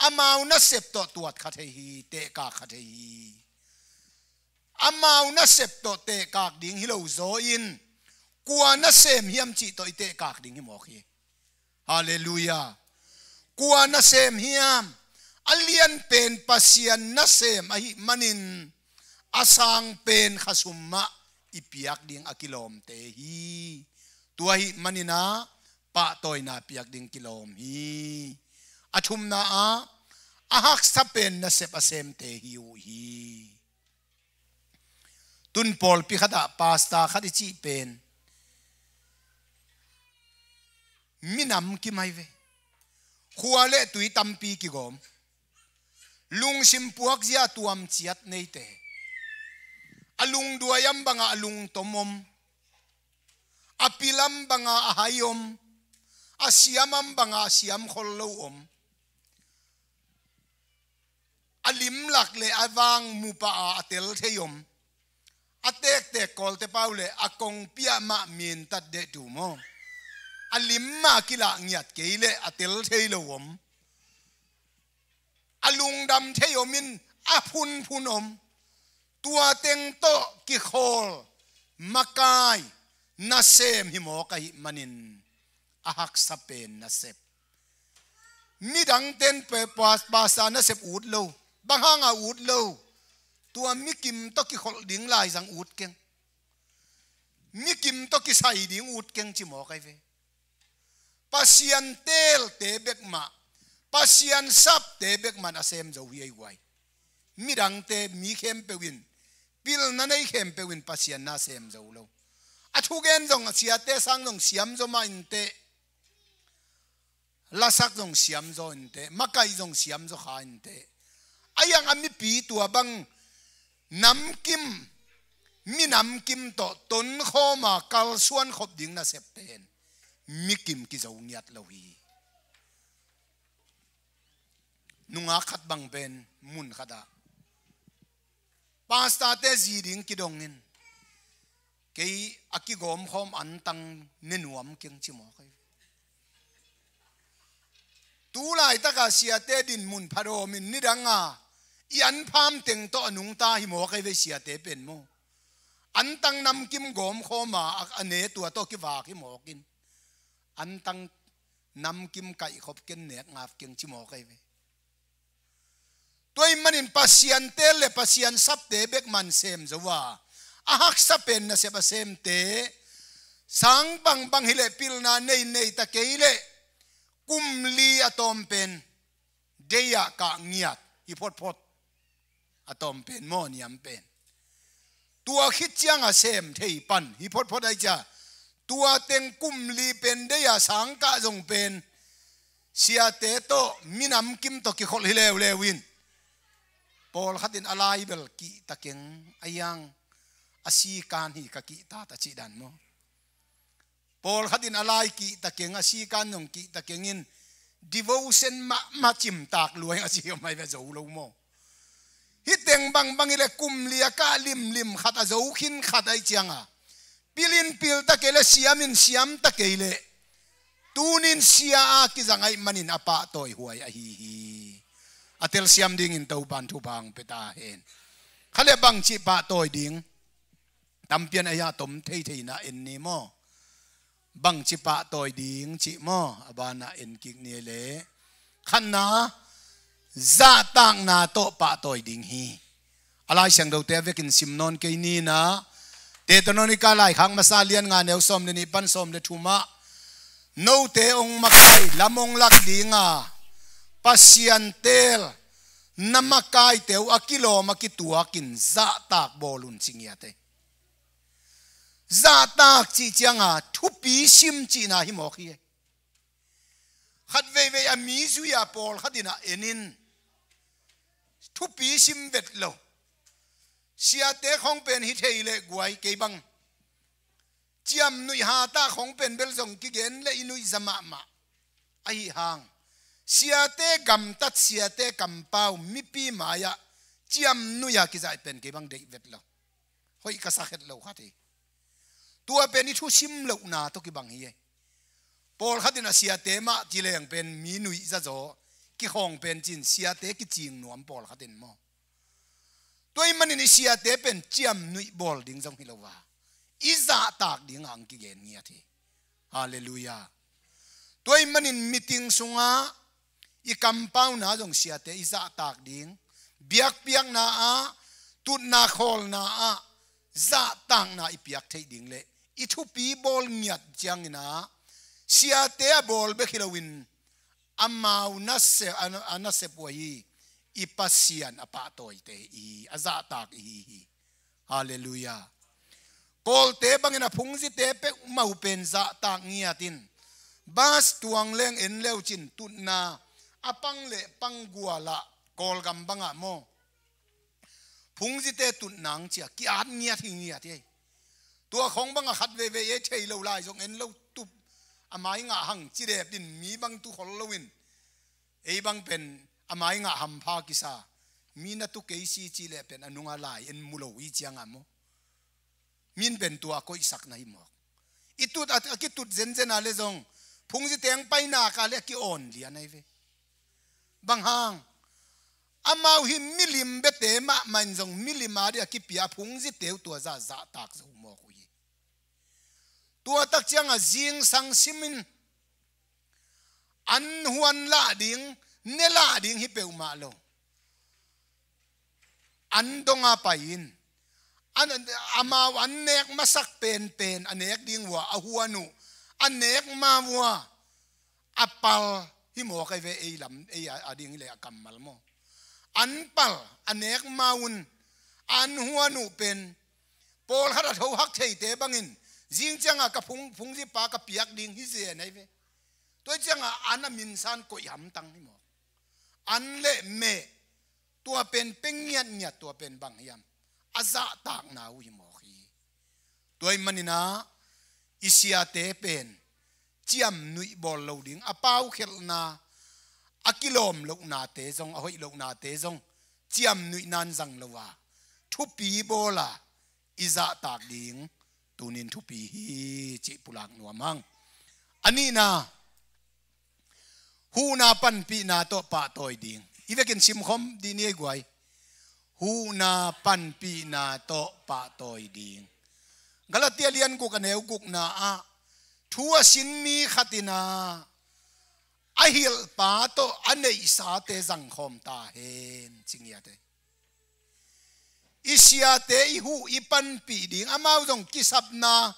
amau nasep tawh tuat kha thei hi, tehkak kha thei hi. Amau nasep tawh tehkak ding hi lo zaw in, kua nasem hiam cih tawh i tehkak ding hi mawk hi. Halleluiah. Kua nasem hiam? A lianpen Pasian nasem ahih manin a sangpen khasum mah i piak ding a kilawmte hi. Tua ahih manin ah pahtawina piak ding kilawm hi. A thumna ah a haksa pen nasep a semte hi uh hi. Tun pawlpi khatah pastor khat i cih pen minam kimai ve. Khua le tui tampi kigawm. Lungsim puakzia tuam ciat neite. A lungduai am bangah a lungtom om. A pil am bangah a hai om. A siam am bangah a siam khol lo om. A limlak le a vang mu pah a, a tel thei om. A tektek Kawlte pau le a kongpi ah mah mintat deh tu maw. A lim mah kilah ngiat kei le a tel thei lo om. A lungdam thei om in a phunphun om. Tua teng tawh kikhawl makai nasem hi mawk ahih manin a haksa pen nasep. Midangten pe-, pas-, pastor nasep ut lo. Bang hanga ut lo? Tua mikim tawh kikholh ding laizang ut keng. Mikim tawh kisai ding ut keng ci mawk ai ve. Pasian teelte bek mah, Pasian sapte bek mah in a sem zo hi ei guai. Midangte, mi khempeuh in, pilna nei khempeuh in Pasian na sem zo lo. A thugen zong, a siate sang zong siam zaw mah inteh, lasak zong siam zaw inteh, makaih zong siam zaw kha inteh. A iang a mipi tua bang namkim, mi namkim tawh tonkhawm a kalsuan khop ding nasep pen mikim kizo ngiat lo hi. Nungak khat bang pen mun khat ah pastorte zi ding kidong in, kei a kigawmkhawm antang ne nuam keng ci mawk ei. Tu laitaka siate dinmun phadawm in nidanga i anpham teng tawh a nungta hi mawk ei ve siate pen maw. Antang namkim gawmkhawm a, a ne tua tawh kivak hi mawk in, antang namkim kaihkhop ken nek ngap keng ci mawk ei ve. Tua ahih manin Pasian teel le Pasian sapte bek mah in sem zo a, a haksa pen nasep a semte, sang bangbang hileh pilna nei nei ta kei leh kum li a tawm pen dei-ah kah ngiat hi photphot. A tawm pen maw, niam pen. Tua khit ciang a sem thei pan hi photphot ai cia. Tua teng kum li pen dei-ah sang kah zong pen siate tawh, minam kim tawh kikholh hi leuleu in, pawlkhat in a lai bel kihta keng, a iang a sikan hi ka kihta ta cih dan maw. Pawlkhat in a lai kihta keng, a sikan zong kihta keng in, devotion mahmah cimtak lua hi a ci hi om ai ve zo lo maw. Hih teng bangbang hileh kum li a kah limlim khat a zo khin khat ai cianga, pil in pil ta kei leh, siam in siam ta kei leh, tunin sia a kizang ahih manin a pahtawi huai ahi hi. A telsiam dingin Topan thupha hong pia ta hen. Kha leh bangci pahtawi ding? Tampian a ia tom theitheina en ni maw. Bangci pahtawi ding cih maw, a bana en kik ni leh. Khatna, zahtakna tawh pahtawi ding hi. A Lai Siangthote a vekin sim nawn kei ni na. Thessalonika laikhak masa lian nga neu sawm le nih pan sawm le thumah, note hong makai, lam hong lak dinga, Pasian teel na makaite uh a kilawm a kituakin zahtak bawl un ci ngiat ei. Zahtak cih cianga thupi sim cihna hi mawk hi. Khat veivei a mi zui-a pawlkhat in a en in thupi sim vet lo. Siate khong pen hi thei leh guai kei bang ciamnuih hatah khong pen bel zong kigen leh i nuihza mahmah. Ahi hang siate gamtat, siate kampau, mipi mai-ah ciamnuih a kizai pen kei bang deih vet lo. Hoih ka sa khet lo khat hi. Tua pen i thusim lohna tawh kibang hi ei. Pawlkhat in a siate mah ci leng pen mi nuihza zaw, kikhawng pen cin siate kicing nuam pawlkhat in maw. Tua ahih manin i siate pen ciamnuih bawl ding zong hi lo a, i zahtak ding hong kigen ngiat hi. Halleluiah. Tua ahih manin meeting sungah i kampauna zong siate i zahtak ding, biakpiakna ah, tutna khawlna ah zahtakna i piak theih ding leh i thupi bawl ngiat ciangin ah, siate a bawl bek hi loin amau nasep, a, a nasep uh ahi i Pasian a pahtawite i hi, a zahtak i hi hi. Halleluiah. Kawlte bangin a phungzite peuhmah uh pen zahtak ngiat in, bas tuang leng en leucin tutna a pang le pang gual ah, Kawlgam bangah maw, phungzite tutna ang cia ki-at ngiat hi ngiat hi ei. Tua khong bangah khat veivei ei thei lo lai zong en lo tup, a mai ngah hang ci dep din mi bang tu khol loin, ei bang pen a mai ngah hampha kisa, mi na tu kei si ci leh pen a nunga lai en mu lo i cianga maw. Min pen tua a koihsakna hi mawk. I tut a, a kitut zenzen a le zong phungzite ang paina ka le a ki-awn lian ahi ve. Bang hang? Amau hi milim bete mahmah in zong milim a dih a kipia a phungzite uh tua zah zahtak zo mawk uh hi. Tua tak cianga zingsang simin an huan lah ding, ne lah ding hi peuhmah lo. An donga pai-in, an, amau an nek masak penpen a nek ding uh a, a huan uh a nek ma uh a, a pal hi mawk ahi ve, ei lam, ei a, a ding hileh a kammal maw. An pal, a nek ma un, an huan uh pen, pawlkhat a thohak theite bangin, zing cianga ka phung, phungzipa ka piak ding hi zen ahi ve. Tua cianga an a minsan koih hamtang hi mawk. An le meh, tua pen peng ngiatngiat, tua pen bang hiam? A zahtakna uh hi mawk hi. Tua ih maninah i siate pen ciamnuih bawl lo ding, a paukhelhna, a kilawm lohnate zong, a hoih lohnate zong ciamnuih nan zang lo a, thupi bawla i zahtak ding tunin thupi hi cih pulak nuam hang. A nihna, huhna panpihna tawh pahtawi ding. I vekin simkhawm dih ni ei guai. Huhna panpihna tawh pahtawi ding. Galatia lian guk a neu gukna ah thu a sin mi khatinah a hilhpa tawh a neihsate zangkhawm ta hen ci ngiat ei. I siate i huh i panpih ding, amau zong kisapna,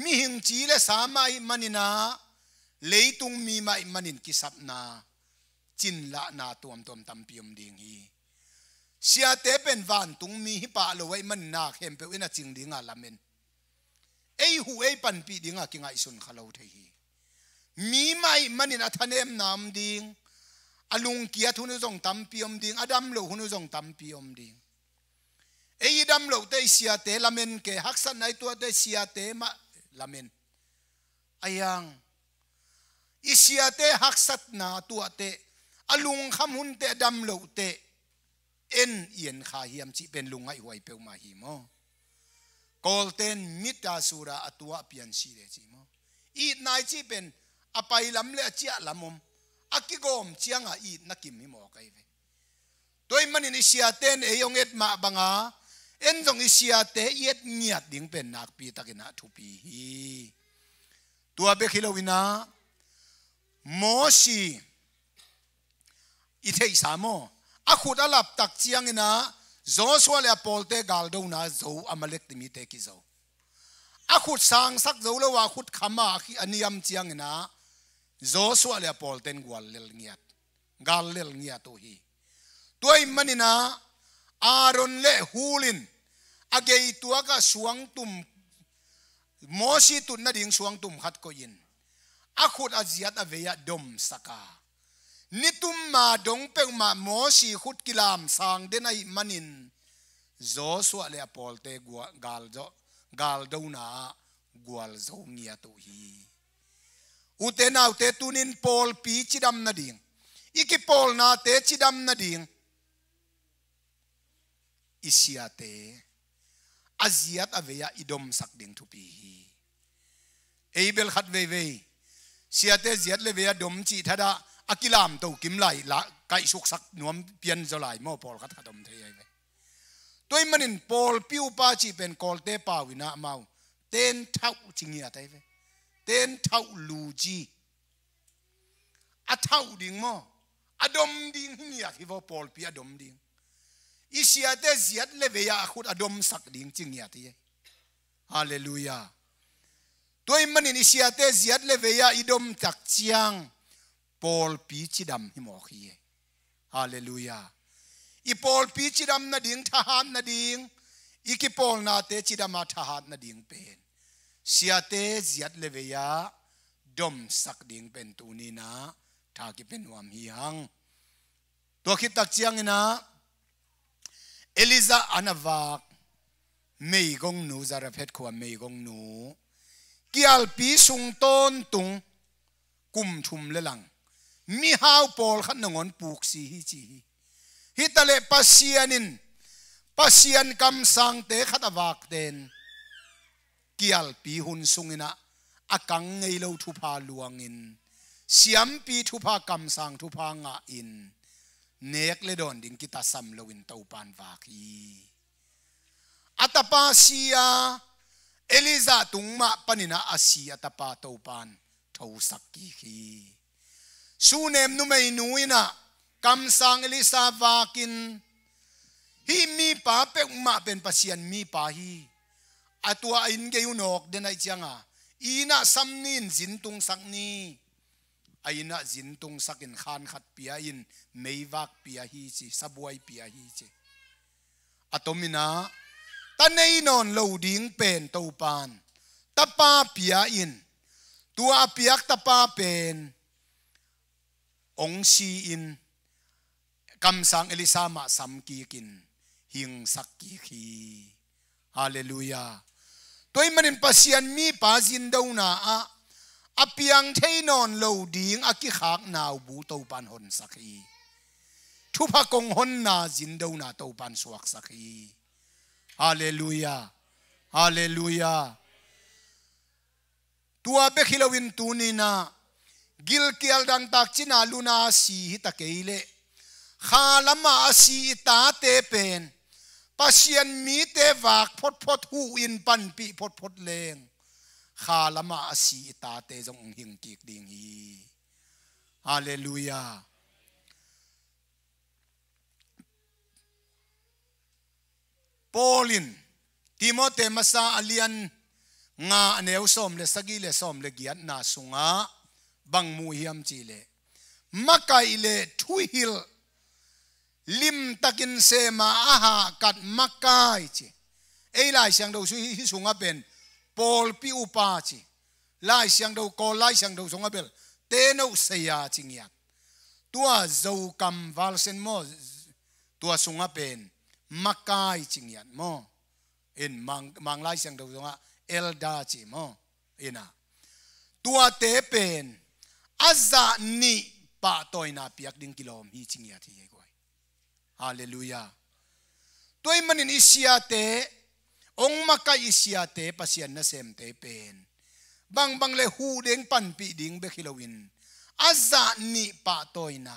mihing ci le sa mah ih maninah, leitung mi mah ih manin kisapna, cinlahna tuamtuam tampi om ding hi. Siate pen vantung mi hi pah lo ahih manin na khempeuh in a cing dinga lamen. Ei huh ei panpih dinga kingaihsun kha lo thei hi. Mi mah ih manin a thanemna om ding, a lungkiat hun uh zong tampi om ding, a dam loh hun uh zong tampi om ding. Ei i dam lohte i siate lamen kei, haksatna i tuahte i siate mah lamen. A hiang, i siate haksatna tuahte, a lungkham hunte, a dam lohte en i en kha hiam cih pen lungngaih huai peuhmah hi maw. Kawlten mita sura a tuah pian si le cih maw. Itna i cih pen a pailam le a ciahlam om, a kigawm cianga itna kim hi mawk ahi ve. Tua ih manin i siaten ei hong et mah banga en zong i siate i et ngiat ding pen nakpi takinah thupi hi. Tua bek hi loinah Mosi i theihsa maw? A khut a laptak cianginah Joshua le a pawlte galdona zo, Amalek timite kizo. A khut sangsak zo lo a khut khama a niam cianginah Joshua le a pawlten guallel ngiat, gallel ngiat uh hi. Tua ih maninah Aaron le Hur in a geituakah suangtum, Mosi tut nading suangtum khat koihin a khut a ziat a vei-ah domsak a, nitum ma dong peuhmah Mosi khut kilamsang den ahih manin Joshua le a pawlte gua-, galzo-, galdona ah gualzo ngiat uh hi. Ute naute, tunin pawlpi cidam nading, i kipawlnate cidam nading, i siate a ziat a vei-ah i domsak ding thupi hi. Ei bel khat veivei siate ziat le vei-ah dom cih thadah a kilamto kim lai la kaihsuksak nuam pianzaw lai maw, pawlkhat khat om thei ahi ve. Tua ih manin pawlpi upa cih pen Kawlte pau inah amau ten thauh ci ngiat ahi ve. Ten thauh luji. A thauh ding maw? A dom ding hi ngiat hi vaw, pawlpi a dom ding. I siate ziat le vei-ah a khut a domsak ding ci ngiat hi. Halleluiah. Tua ih manin i siate ziat le vei-ah i domtak ciang pawlpi cidam hi mawk hi. Halleluiah. I pawlpi cidam nading, thahat nading, i kipawlnate cidama thahat nading pen siate ziat le vei-ah domsak ding pen tuninah tha kipia nuam hi hang. Tua khittak cianginah Elijah an a vak meigongnu, Zarephath khua meigongnu, kialpi sung tawntung kum thum le lang mihau pawlkhat nangawn puksi hi ci hi. Hitaleh Pasian in, Pasian kamsangte khat a vakten kialpi hun sunginah a kang ngei lo thupha luangin, siampi thupha, kamsang thupha ngahin, nek le dawn ding kitasam loin Topan vak hi. A tapa si a, Elijah tung mah paninah a si a tapa Topan thosak kik hi. Sunem numeinu inah kamsang Elisha vakin, hih mipa peuhmah pen Pasian mipa hi. A tua a inn gei uh nawk den ahih cianga, i innah sam ni in zin tungsak ni. a inn ah zin tungsakin khan khat pia in, meivak pia hi ci, sabuai pia hi ci. A tomin ah ta nei nawn lo ding pen Topan tapa pia in, tua a piak tapa pen hong si in, kamsang Elisha mah samkikin hingsak kik hi. Halleluiah. Tua ahih manin Pasian mipa zindona ah a piang thei nawn lo ding a kikhak naubu Topan honsak hi. Thupha kong honna zindona Topan suaksak hi. Halleluiah. Halleluiah. Tua bek hi loin tuni-in ah gilkial dangtak cina luna si hi ta kei leh, kha lamah a si i tate pen Pasian mite vak photphot, huh in panpih photphot leng, kha lamah a si i tate zong hong hing kik ding hi. Halleluiah. Paul in Timote masa a lian nga a neu sawm le sagih le sawm le giatna sungah bang mu hiam cih leh, makaih le thuhilh limtakin sema a hahkat makai ci. Ei Lai Siangtho sung hi, hi sungah pen pawlpi upa ci. Lai Siangtho, Kawl Lai Siangtho sungah bel teno saya ci ngiat. Tua Zokam Valsen maw, tua sungah pen makai ci ngiat maw. In Mang, Mang Lai Siangtho sungah elder ci maw. Ina, tuate pen a zah nih pahtawina piak ding kilawm hi ci ngiat hi ei guai. Halleluiah. Tua ahih manin i siate, hong makaih i siate, Pasian nasemte pen bangbang le huh ding panpih ding bek hi loin, a zah nih pahtawina,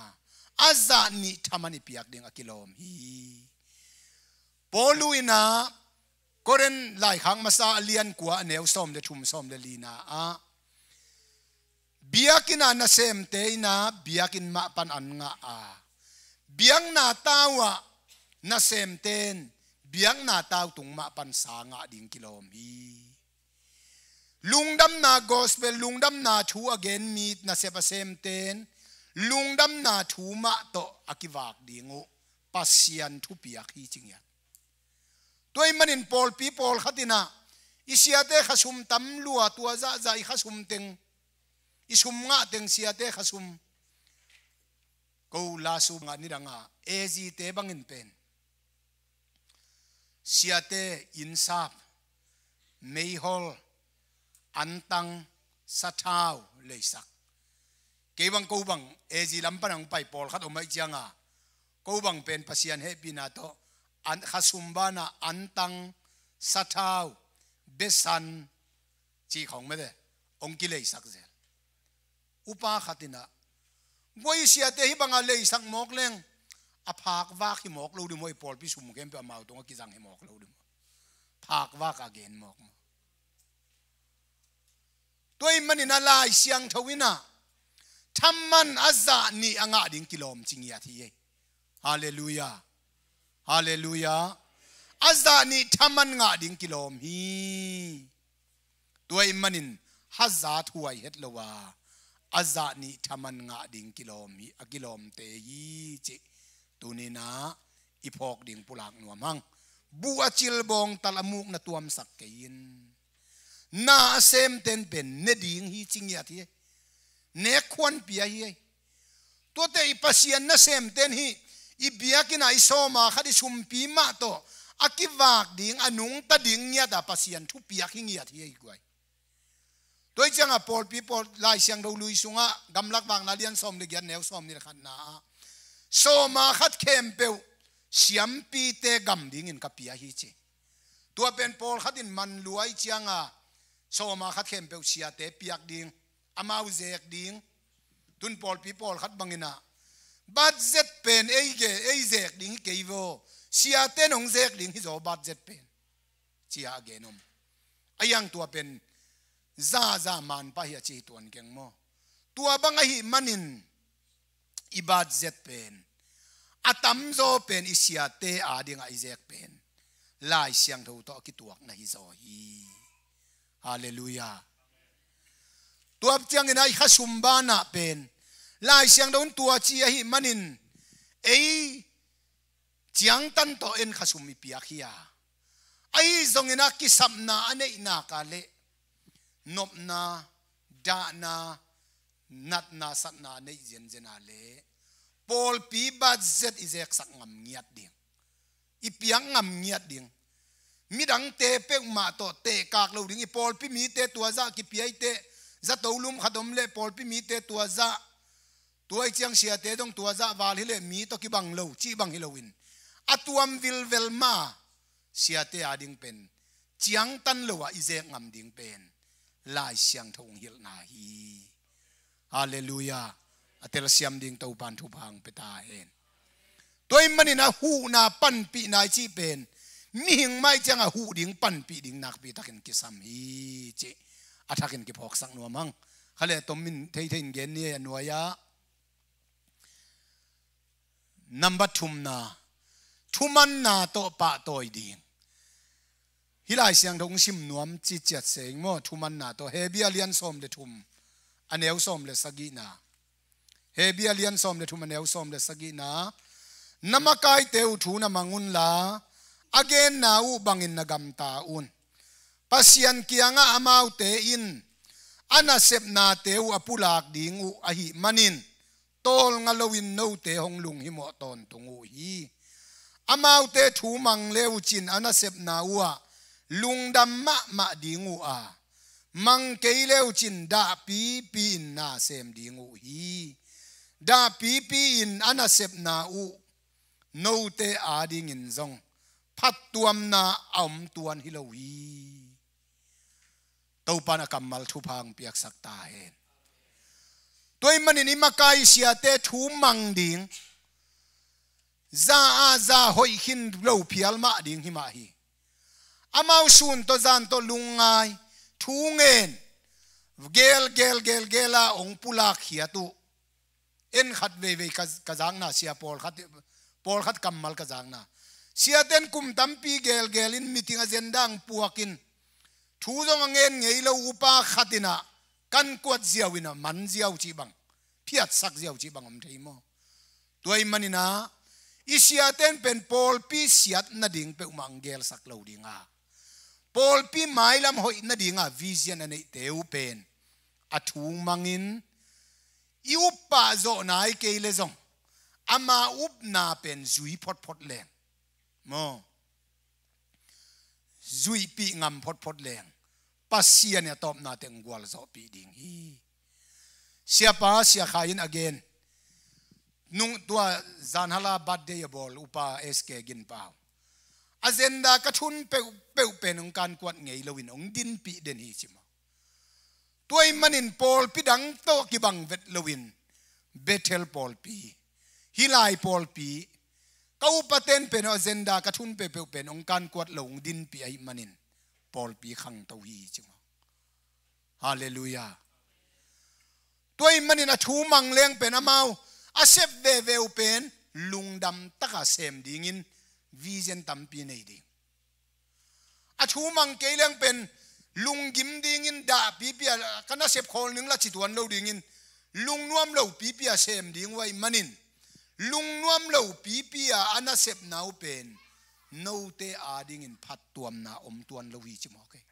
a zah nih thaman i piak ding a kilawm hi. Paul in ah Korin laikhak masa a lian kua a neu sawm le thum, sawm le lina ah, biakinn ah nasemte in ah biakinn mah pan an ngah a, biakna tau ah nasemte in biakna tau tung mah pan sa ngah ding kilawm hi. Lungdamna gospel, lungdamna thu a gen mi nasep a semte in lungdamna thu mah tawh a kivak ding uh Pasian thupiak hi ci ngiat. Tua ahih manin pawlpi pawlkhat in ah i siate khasum tam lua, tua zahzah i khasum teng, i sum ngah teng siate khasum. Ko la sum ngah nidang a, A G te bangin pen siate innsap, meihol, antang, sathau, leisak. Kei bang, ko bang A G lam pan hong pai pawlkhat om ahih cianga, ko bang pen Pasian hehpihna tawh an, khasum banah antang, sathau, besan cih khawng mete hong kileisak zel. Upa khat in ah, guai, i siate hih banga leisak mawk leng a phakvak hi mawk lo ding maw, i pawlpi sum khempeuh amau tungah kizang hi mawk lo ding maw. Phakvak a gen mawk maw. Tua ahih manin a Lai Siangtho in ah thaman a zah nih a ngah ding kilawm ci ngiat hi ei. Halleluiah. Halleluiah. A zah nih thaman ngah ding kilawm hi. Tua ahih manin hazat huai het lo a, a zah nih thaman ngah ding kilawm hi, a kilawmte hi cih tuni-in ah i phawk ding pulak nuam hang. Buh a cil bawngtal a muk na tuamsak kei in. Na a semten pen ne ding hi ci ngiat hi. Nek khuan pia hi. Tuate i Pasian nasemten hi, i biakinn ah i sawma khat i sumpi mah tawh a kivak ding, a nungta ding ngiat a Pasian thupiak hi ngiat hi ei guai. Tua ahih cianga pawlpi pawl Lai Siangtho lui sungah Gamlak Vakna lian sawm le giat neu sawm nih le khatna ah, sawma khat khempeuh siampite gam dingin ka pia hi ci. Tua pen pawlkhat in man lua ahih cianga sawma khat khempeuh siate piak ding, amau zek ding. Tun pawlpi pawlkhat bangin ah, budget pen ei ge, ei zek ding hi kei vaw, siate nong zek ding hi zaw budget pen, ci-a a gen om. A iang tua pen zaza manpah hi a ci hi tuan keng maw. Tua bang ahih manin i budget pen, a tamzaw pen i siate adingah i zek pen Lai Siangtho tawh a kituak na hi zaw hi. Halleluiah. Tua ciangin ah i khasum banah pen Lai Siangtho in tua ci ahih manin ei ciangtan tawh en kha sum i piak hi a, ahi zongin a kisapna a neih nak a leh nopna, dahna, natna, satna a neih zenzen a leh pawlpi budget i zeksak ngam ngiat ding, i piak ngam ngiat ding. Midangte peuhmah tawh tehkak lo ding, i pawlpi mite tua zah kipia i teh, zato lum khat om leh pawlpi mite tua zah, tua i ciang siate dong tua zah val hi leh mi tawh kibang lo cih bang hi loin, a tuam vilvel mah siate a ding pen ciangtan lo ah i zek ngam ding pen Lai Siangtho hong hilhna hi. Halleluiah. A telsiam ding Topan thupha hong pia ta hen. Tua ahih manin a huhna panpihna i cih pen mihing mah i ciang a huh ding, panpih ding nakpi takin kisam hi cih a thakin kiphawksak nuam hang. Kha leh tom in theithei in gen ni a nuai-ah. Number thumna, thumanna tawh pahtawi ding. Hih Lai Siangtho hong sim nuam ciciat seng maw, thumanna tawh. Hebru a lian sawm le thum, a neu sawm le sagihna. Hebru a lian sawm le thum, a neu sawm le sagihna. Na makaite uh thu na mang unla, a genna uh bangin na gamta un. Pasian kiangah amaute in a nasepnate uh a pulak ding uh ahih manin, tawlnga loin note hong lunghimawh tawntung uh hi. Amaute thu mang le uh cin a nasepna uh ah lungdam mahmah ding uh a, mang kei le uh cin dahpipi in na sem ding uh hi. Dahpipi in a nasepna uh note adingin zong phattuamna a om tuan hi lo hi. Topan a kammal thupha hong piaksak ta hen. Tua ahih manin i makai siate thu mang ding, za a za hoih khin lo phial mah ding hi mah hi. Amau sun tawh zan tawh lungngai, thu ngen, gel gel gel gel a hong pulak khiat uh. En khat veivei ka, ka zakna sia pawlkhat, pawlkhat kammal ka zakna. Siaten kum tampi gelgel in meeting agenda ang puak in, thu zong a ngen ngei lo upa khat in a kan kuat ziau in a man ziau cih bang, phiatsak ziau cih bang om thei maw? Tua ahih manin a, i siaten pen pawlpi siat nading peuhmah ang gelsak lo ding a, pawlpi mailam hoih nading a vision a neihte uh pen a thu mangin, i up pah zawh nai kei le zong ama upna pen zui photphot leng maw, zuihpih ngam photphot leng Pasian in a tawpna teng gualzawhpih ding hi. Siapa Sia Khai in a gen, nung tua zanhala birthday a bawl upa S K Gin Pau, agenda ka thun peuhpeuh pen hong kankuat ngei loin hong dinpih den hi ci maw? Tua ahih manin pawlpi dang tawh kibang vet loin Bethel pawlpi, hih lai pawlpi, ka upaten pen agenda ka thun peuhpeuh pen hong kankuat lo hong dinpih ahih manin pawlpi khangto hi ci maw? Halleluiah. Tua ahih manin a thu mang leng pen amau a sep veve uh pen lungdam taka sem dingin vision tampi nei ding. A thu mang kei leng pen lunggim dingin dahpipi a ka nasep khawl ning la ci tuan lo dingin lungnuam lopipi a sem ding uh ahih manin, lungnuam lopipi a a nasepna uh pen note adingin phattuamna om tuan lo hi ci maw kei?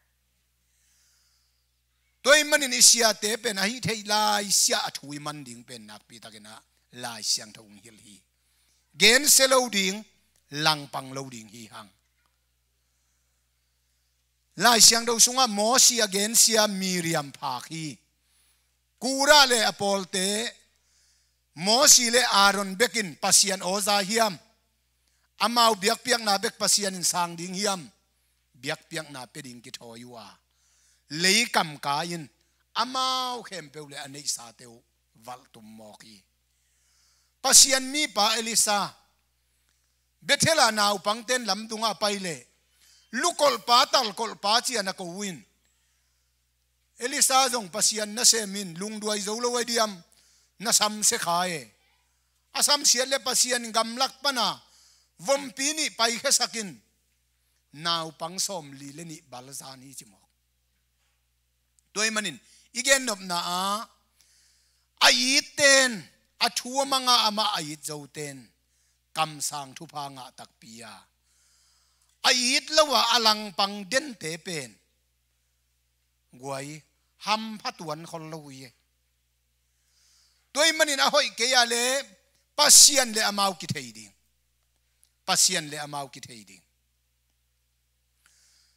Tua ahih manin i siate pen ahi theih lai siah a thu i man ding pen nakpi takin a Lai Siangtho hong hilh hi. Gensia lo ding, langpang lo ding hi hang. Lai Siangtho sungah Mosi a gensia Miriam phak hi. Kora le a pawlte, Mosi le Aaron bekin Pasian awza hiam, amau biakpiakna bek Pasian in sang ding hiam, biakpiakna pia ding kithawi uh a, leikam ka in amau khempeuh le a neihsate uh valhtum mawk hi. Pasian mipa Elisa, Bethel a naupangten lamdungah pai leh, lukolhpa talkolhpa ci-a na ko uh in, Elisa zong Pasian nasem in lungduai zo lo a diam, na samsia kha e. A samsiat le Pasian gamlak pana vompi nih paikhiasak in naupang sawmli le nih balzan hi ci mawk. Tua ahih manin i gennopna ah a itte in a thu a manga amah a it zoten kamsang thupha ngah takpi a, a it lo a a langpang dente pen guai hampha tuan khol lo uh hi. Tua ahih manin a hoih kei a le Pasian le amau kithei ding. Pasian le amau kithei ding.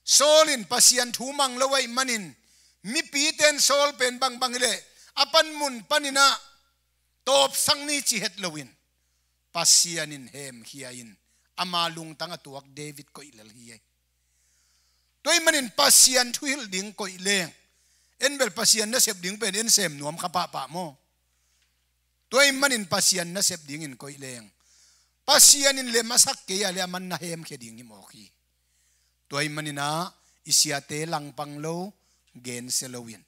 Saul in Pasian thu mang lo ahih manin mipite in Saul pen bangbang hileh a panmun panin ah tawpsak ni ci het loin Pasian in hemkhia in ama lungtang a tuak David koih lel hi. Tua ahih manin Pasian thuhilh ding koih leng, en bel Pasian nasep ding pen en sem nuam kha pahpah maw? Tua ahih manin Pasian nasep dingin koih leng Pasian in lem a sak kei a le a man na hemkhia ding hi mawk hi. Tua ahih manin ah i siate langpang lo, gensia loin.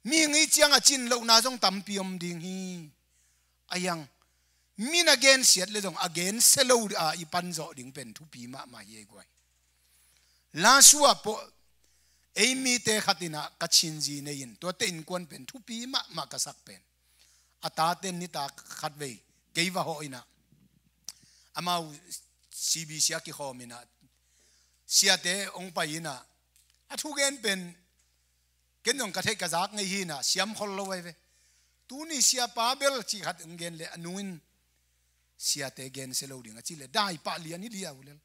Mihing i ciang a cin lohna zong tampi om ding hi. A hiang, mi na gensiat le zong a gensia lo a i panzawh ding pen thupi mahmah hi ei guai. Lasua pawh ei mite khat in ah ka chinzi nei in tuate innkuan pen thupi mahmah ka sak pen a taten nitak khat vei kei va hawh in ah amau C B C a kikhawm in ah siate hong pai in ah a thugen pen ken zong ka theih ka zak ngei hi in ah siam khol lo ahi ve. Tuni siapa bel cih khat hong gen le a nu in siate gensia lo ding a ci le dai pah lian hi liau lel.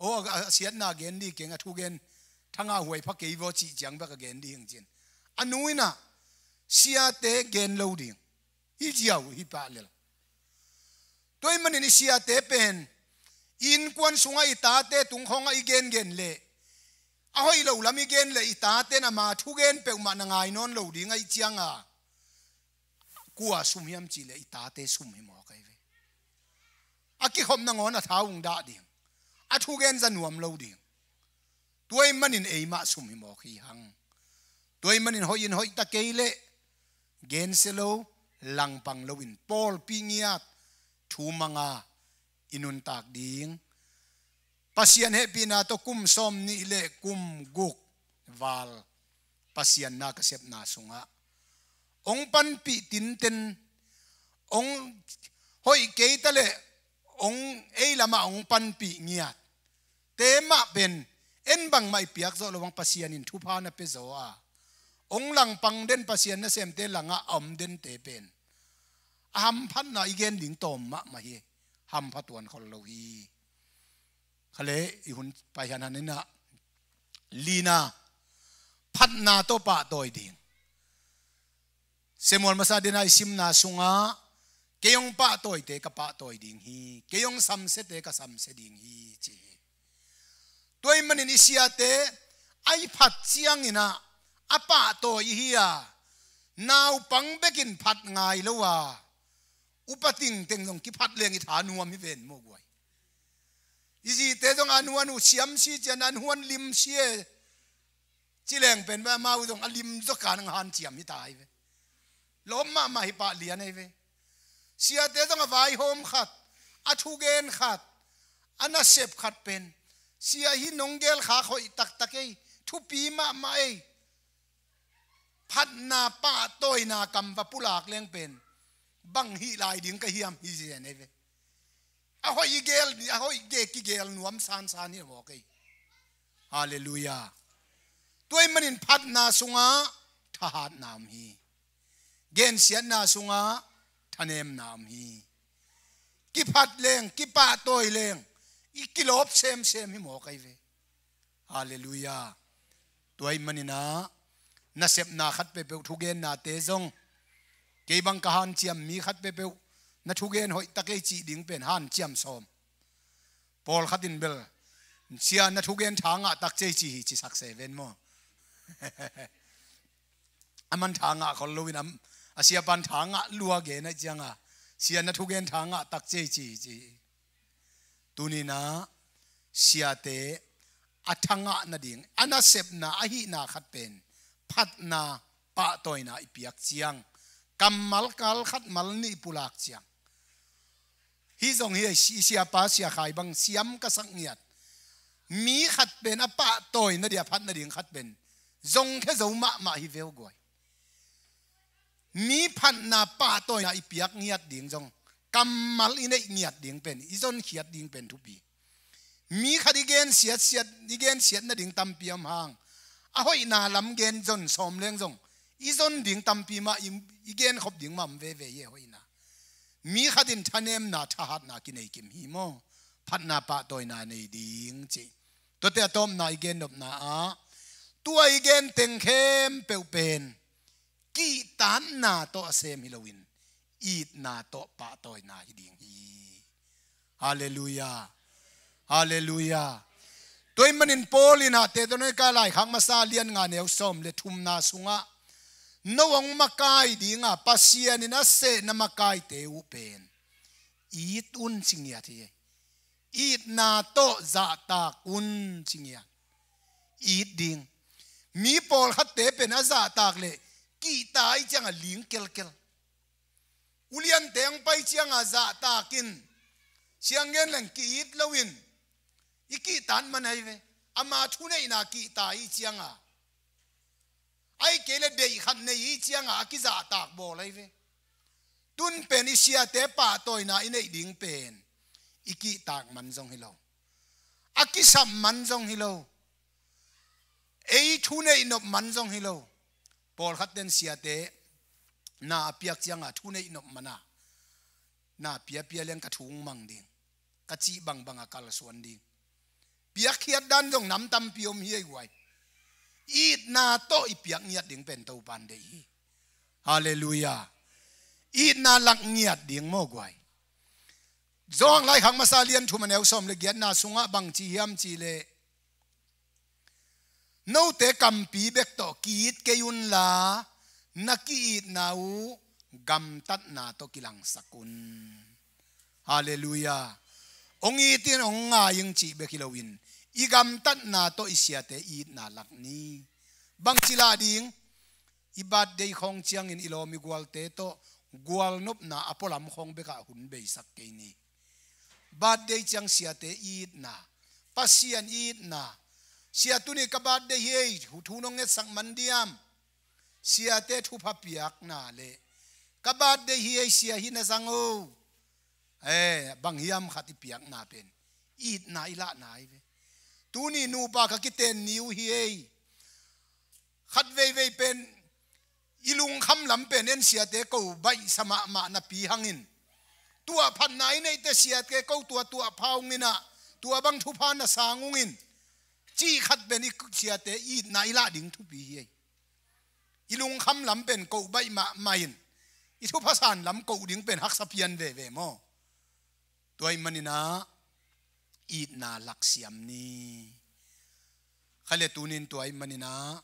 Aw, a siatna gen dih keng a thugen thanga huai pha kei vaw cih ciang bek a gen dih hing cin a nu in ah siate gen lo ding hi ziau hi pah lel. Tua ahih manin i siate pen i innkuan sungah i tate tungkhawngah i gengen leh a hoih lo lam i gen leh i taten ama thugen peuhmah na ngai nawn lo ding ahih cianga kua sum hiam cih leh i tate sum hi mawk ahi ve. A kikhop nangawn a tha ung dah ding, a thugen za nuam lo ding. Tua ahih manin eimah sum hi mawk hi hang. Tua ahih manin hoih in hoih ta kei leh gensia lo, langpang loin pawlpi ngiat thu manga i nuntak ding. Pasian hehpihna tawh kum sawm nih le kum guk val Pasian na ka sepna sungah hong panpih tinten, hong hoih kei ta leh hong ei lamah hong panpih ngiat te mah pen en bangmah i piak zawh lo bang Pasian in thupha na pia zaw a, hong langpang den Pasian nasemte langah a om dente pen a hamphatna i gen ding tawm mahmah hi. Hampha tuan khol lo hi. Khale i hun pai hanhan in ah lina, phatna tawh pahtawi ding. Samuel masa dena i simna sungah kei hong pahtawite ka pahtawi ding hi, kei hong samsiate ka samsia ding hi ci hi. Tua ahih manin i siate a i phat ciangin ah a pahtawi i hi a, naupang bekin phat ngai lo a upa tingteng zong kiphat leng i tha nuam hi ven maw guai. I zite zong a nuan uh siam si cian a nuan lim si e. Ci leng pen beh amau zong a lim zaw kan ang hanciam hi ta hi ve. Lawm mahmah hi pah lian ahi ve. Siate zong a vaihawm khat, a thugen khat, a nasep khat pen sia hi nong gel khak hoih taktak ei, thupi mahmah ei. Phatna pahtawina kam va pulak leng pen bang hih lai ding ka hiam hi zen ahi ve. A hoih i gel, a hoih ge kigel nuam sansan hi mawk ei. Halleluiah. Tua ahih manin phatna sungah thahatna om hi. Gensiatna sungah thanemna om hi. Kiphat leng, kipahtawi leng i kilawp semsem hi mawk ahi ve. Halleluiah. Tua ahih manin ah nasepna khat peuhpeuh, thugennate zong, kei bang ka hanciam mi khat peuhpeuh na thugen hoih tak ei cih ding pen hanciam sawm. Pawlkhat in bel, sia na thugen tha ngah tak cei ci hi ci sak se ven maw? A man tha ngah khol loin a, a siapan tha ngah lua gen ahih cianga sia na thugen tha ngah tak cei ci hi ci hi. Tuninah siate a tha ngah nading, a nasepna ahihna khat pen phatna, pahtawina i piak ciang, kammal kal khat mal nih i pulak ciang, hih zong hi a, i siapa Sia Khai bang siam ka sak ngiat. Mi khat pen a pahtawi nading, a phat nading khat pen zongkhia zo mahmah hi veu guai. Mi phatna pahtawina i piak ngiat ding zong, kammal i neih ngiat ding pen, i zonkhiat ding pen thupi. Mi khat i gensiat siat, i gensiat nading tampi om hang, a hoihna lam gen zon sawm leng zong, i zon ding tampi mah, i, i genkhop ding mah om veve hi a hoihna. Mi khat in thanemna, thahatna kinei kim hi maw? Phatna pahtawina nei ding cih. Tuate a tawpna i gennopna ah, tua i genteng khempeuh pen kihtakna tawh a sem hi loin, itna tawh pahtawina hi ding hi. Halleluiah. Halleluiah. Tua ahih manin Paul in ah Thessalonika laikhak masa lian nga neu sawm le thumna sungah, no hong makai dinga Pasian in a seh na makaite uh pen it un ci ngiat hi. Itna tawh zahtak un ci ngiat. It ding. Mi pawlkhatte pen a zahtak leh kihta i ciangah ling kelkel. Uliante hong pai ciangah zahtak in, siang gen leng ki-it loin, i kihtak man ahi ve. Ama thuneihna kihta i ciangah, ahih kei leh deih khat nei i ciangah a kizahtak bawl ahi ve. Tun pen i siate pahtawina i neih ding pen i kihtak man zong hi lo, a kisam man zong hi lo, ei thuneih nop man zong hi lo. Pawlkhat ten siate na a piak ciangah thuneih nop mana, na piapia leng ka thu hong mang ding, ka cih bangbang a kalsuan ding. Piakkhiat dan zong nam tampi om hi ei guai. Itna tawh i piak ngiat ding pen Topan deih hi. Halleluiah. Itna lak ngiat ding maw guai? Johan laikhak masa lian thum a neu sawm le giatna sungah bang ci hiam cih leh, note kampi bek tawh ki-it kei unla, na ki-itna uh gamtatna tawh kilangsak un. Halleluiah. Hong it in hong ngai ing cih bek hi loin, i gamtatna tawh i siate itna lak ni. Bangci lah ding? I birthday khawng ciangin i lawm i gualte tawh gualnopna a pualam khawng bekah hun beisak kei ni. Birthday ciang siate itna, Pasian itna. Sia, tuni ka birthday hi ei, thu nong ngetsak man diam? Siate thupha piakna le, ka birthday hi ei sia, hi na zang o. Eh, bang hiam khat i piakna pen itna i lahna ahi ve. Tuni nupa ka kiten ni uh hi ei. Khat veivei pen i lungkham lam pen en siate ko baihsa mahmah napi hangin, tua phatna i neihte siate ko tua tuahpha ung in ah, tua bang thupha na sang ung in, cih khat pen i siate itna i lah ding thupi hi ei. I lungkham lam pen ko baih mahmah in, i thupha san lam ko ding pen haksa pian veve maw? Tua ahih manin ah itna laksiam ni. Kha le tunin tua ahih manin ah,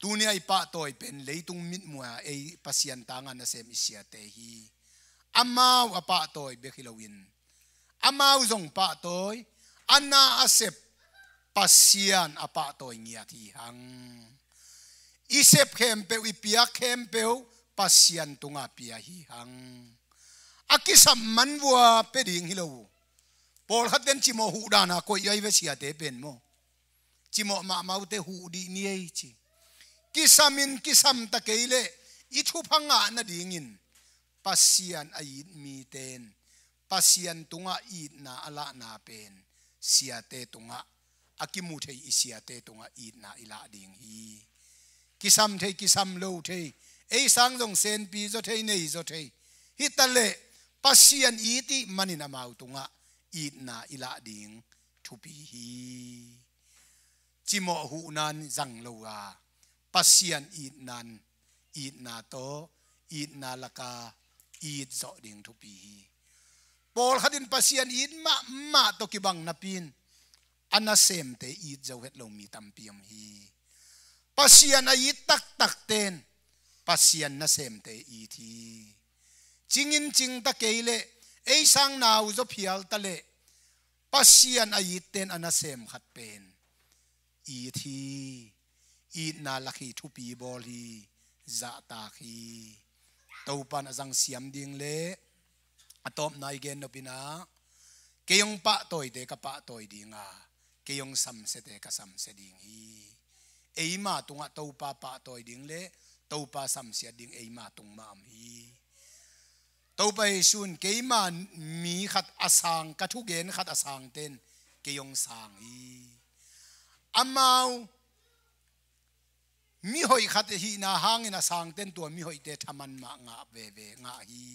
tuni a i pahtawi pen leitung mitmuh a ei Pasian tanga nasem i siate hi. Amau a pahtawi bek hi loin, amau zong pahtawi, a na a sep Pasian a pahtawi ngiat hi hang. I sep khempeuh, i piak khempeuh Pasian tunga pia hi hang. A kisam man vua pia ding hi lo. Pawlkhat ten cimawh huh dana koih ahi ve siate pen maw? Cimawh mahmah uh teh huh dih ni ei ci. Kisam in kisam ta kei leh i thupha ngah nadingin Pasian a it miten Pasian tungah itna a lahna pen siate tungah, a kimu thei i siate tungah itna i lah ding hi. Kisam thei, kisam lo thei, ei sang zong senpi zaw thei, nei zaw thei, hi ta leh Pasian it ih manin amau tungah itna i lah ding thupi hi. Cimawh huhna in zang lo a, Pasian itna in, itna tawh, itna laka it zawh ding thupi hi. Pawlkhat in Pasian it mahmah tawh kibang napi in, a nasemte it zo het lo mi tampi om hi. Pasian a it taktakte in Pasian nasemte it hi. Cingin cing ta kei leh, ei sang nau zaw phial ta leh, Pasian a itte in a nasem khat pen it hi. Itna lak hi, thupi bawl hi, zahtak hi. Topan a zang siam ding le a tawpna i gen nop in ah, kei hong pahtawite ka pahtawi ding a, kei hong samsiate ka samsia ding hi. Eima tungah Topa pahtawi ding le Topa samsiat ding eima tung mah om hi. Topa Jesu in keima mi khat a sang, ka thugen khat a sangte in kei hong sang hi. Amau mihoih khat ahihna hangin a sangte in tua mihoihte thaman mah ngah veve ngah hi.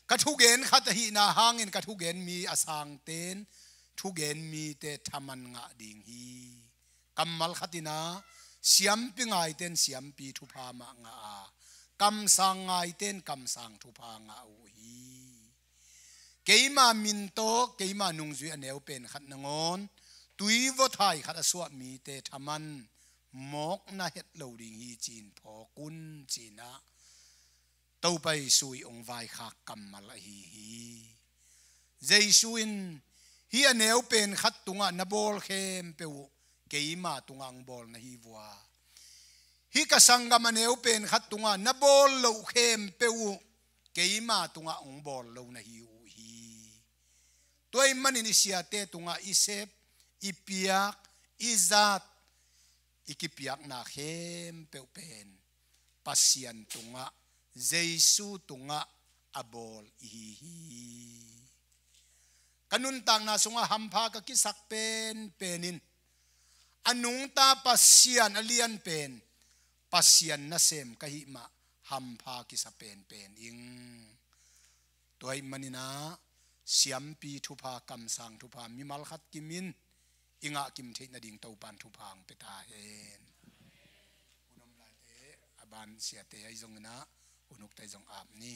Ka thugen khat ahihna hangin ka thugen mi a sangte in thugen mite thaman ngah ding hi. Kammal khat in ah, siampi ngaite in siampi thupha mah ngah a, kamsang ngaite in kamsang thupha ngah uh hi. Keima min tawh keima nungzui a neu pen khat nangawn tui vawthai khat a suah mite thaman mawkna het lo ding hi, ci-in phawk un, ci-in ah Topa Jesu ii hong vaikhak kammal ahi hi. Jesu in, hih a neu pen khat tungah na bawl khempeuh uh keima tungah hong bawl na hi uh a, hih ka sanggam a neu pen khat tungah na bawl loh khempeuh uh keima tungah hong bawl lo na hi uh hi. Tua ahih manin i siate tungah i sep, i piak, i zat, i kipiakna khempeuh pen Pasian tungah, Jesu tungah a bawl i hi hi. Ka nuntakna sungah hampha ka kisak penpen in, a nungta Pasian a lian pen, Pasian nasem ka hih mah hampha kisa penpen ing. Tua ahih manin ah, siampi thupha, kamsang thupha mimal khat kim in i ngah kim theih nading Topa'n thupha hong pia ta hen. Hun om laite, a ban siate ahi zongin ah, hun ukte zong ap ni.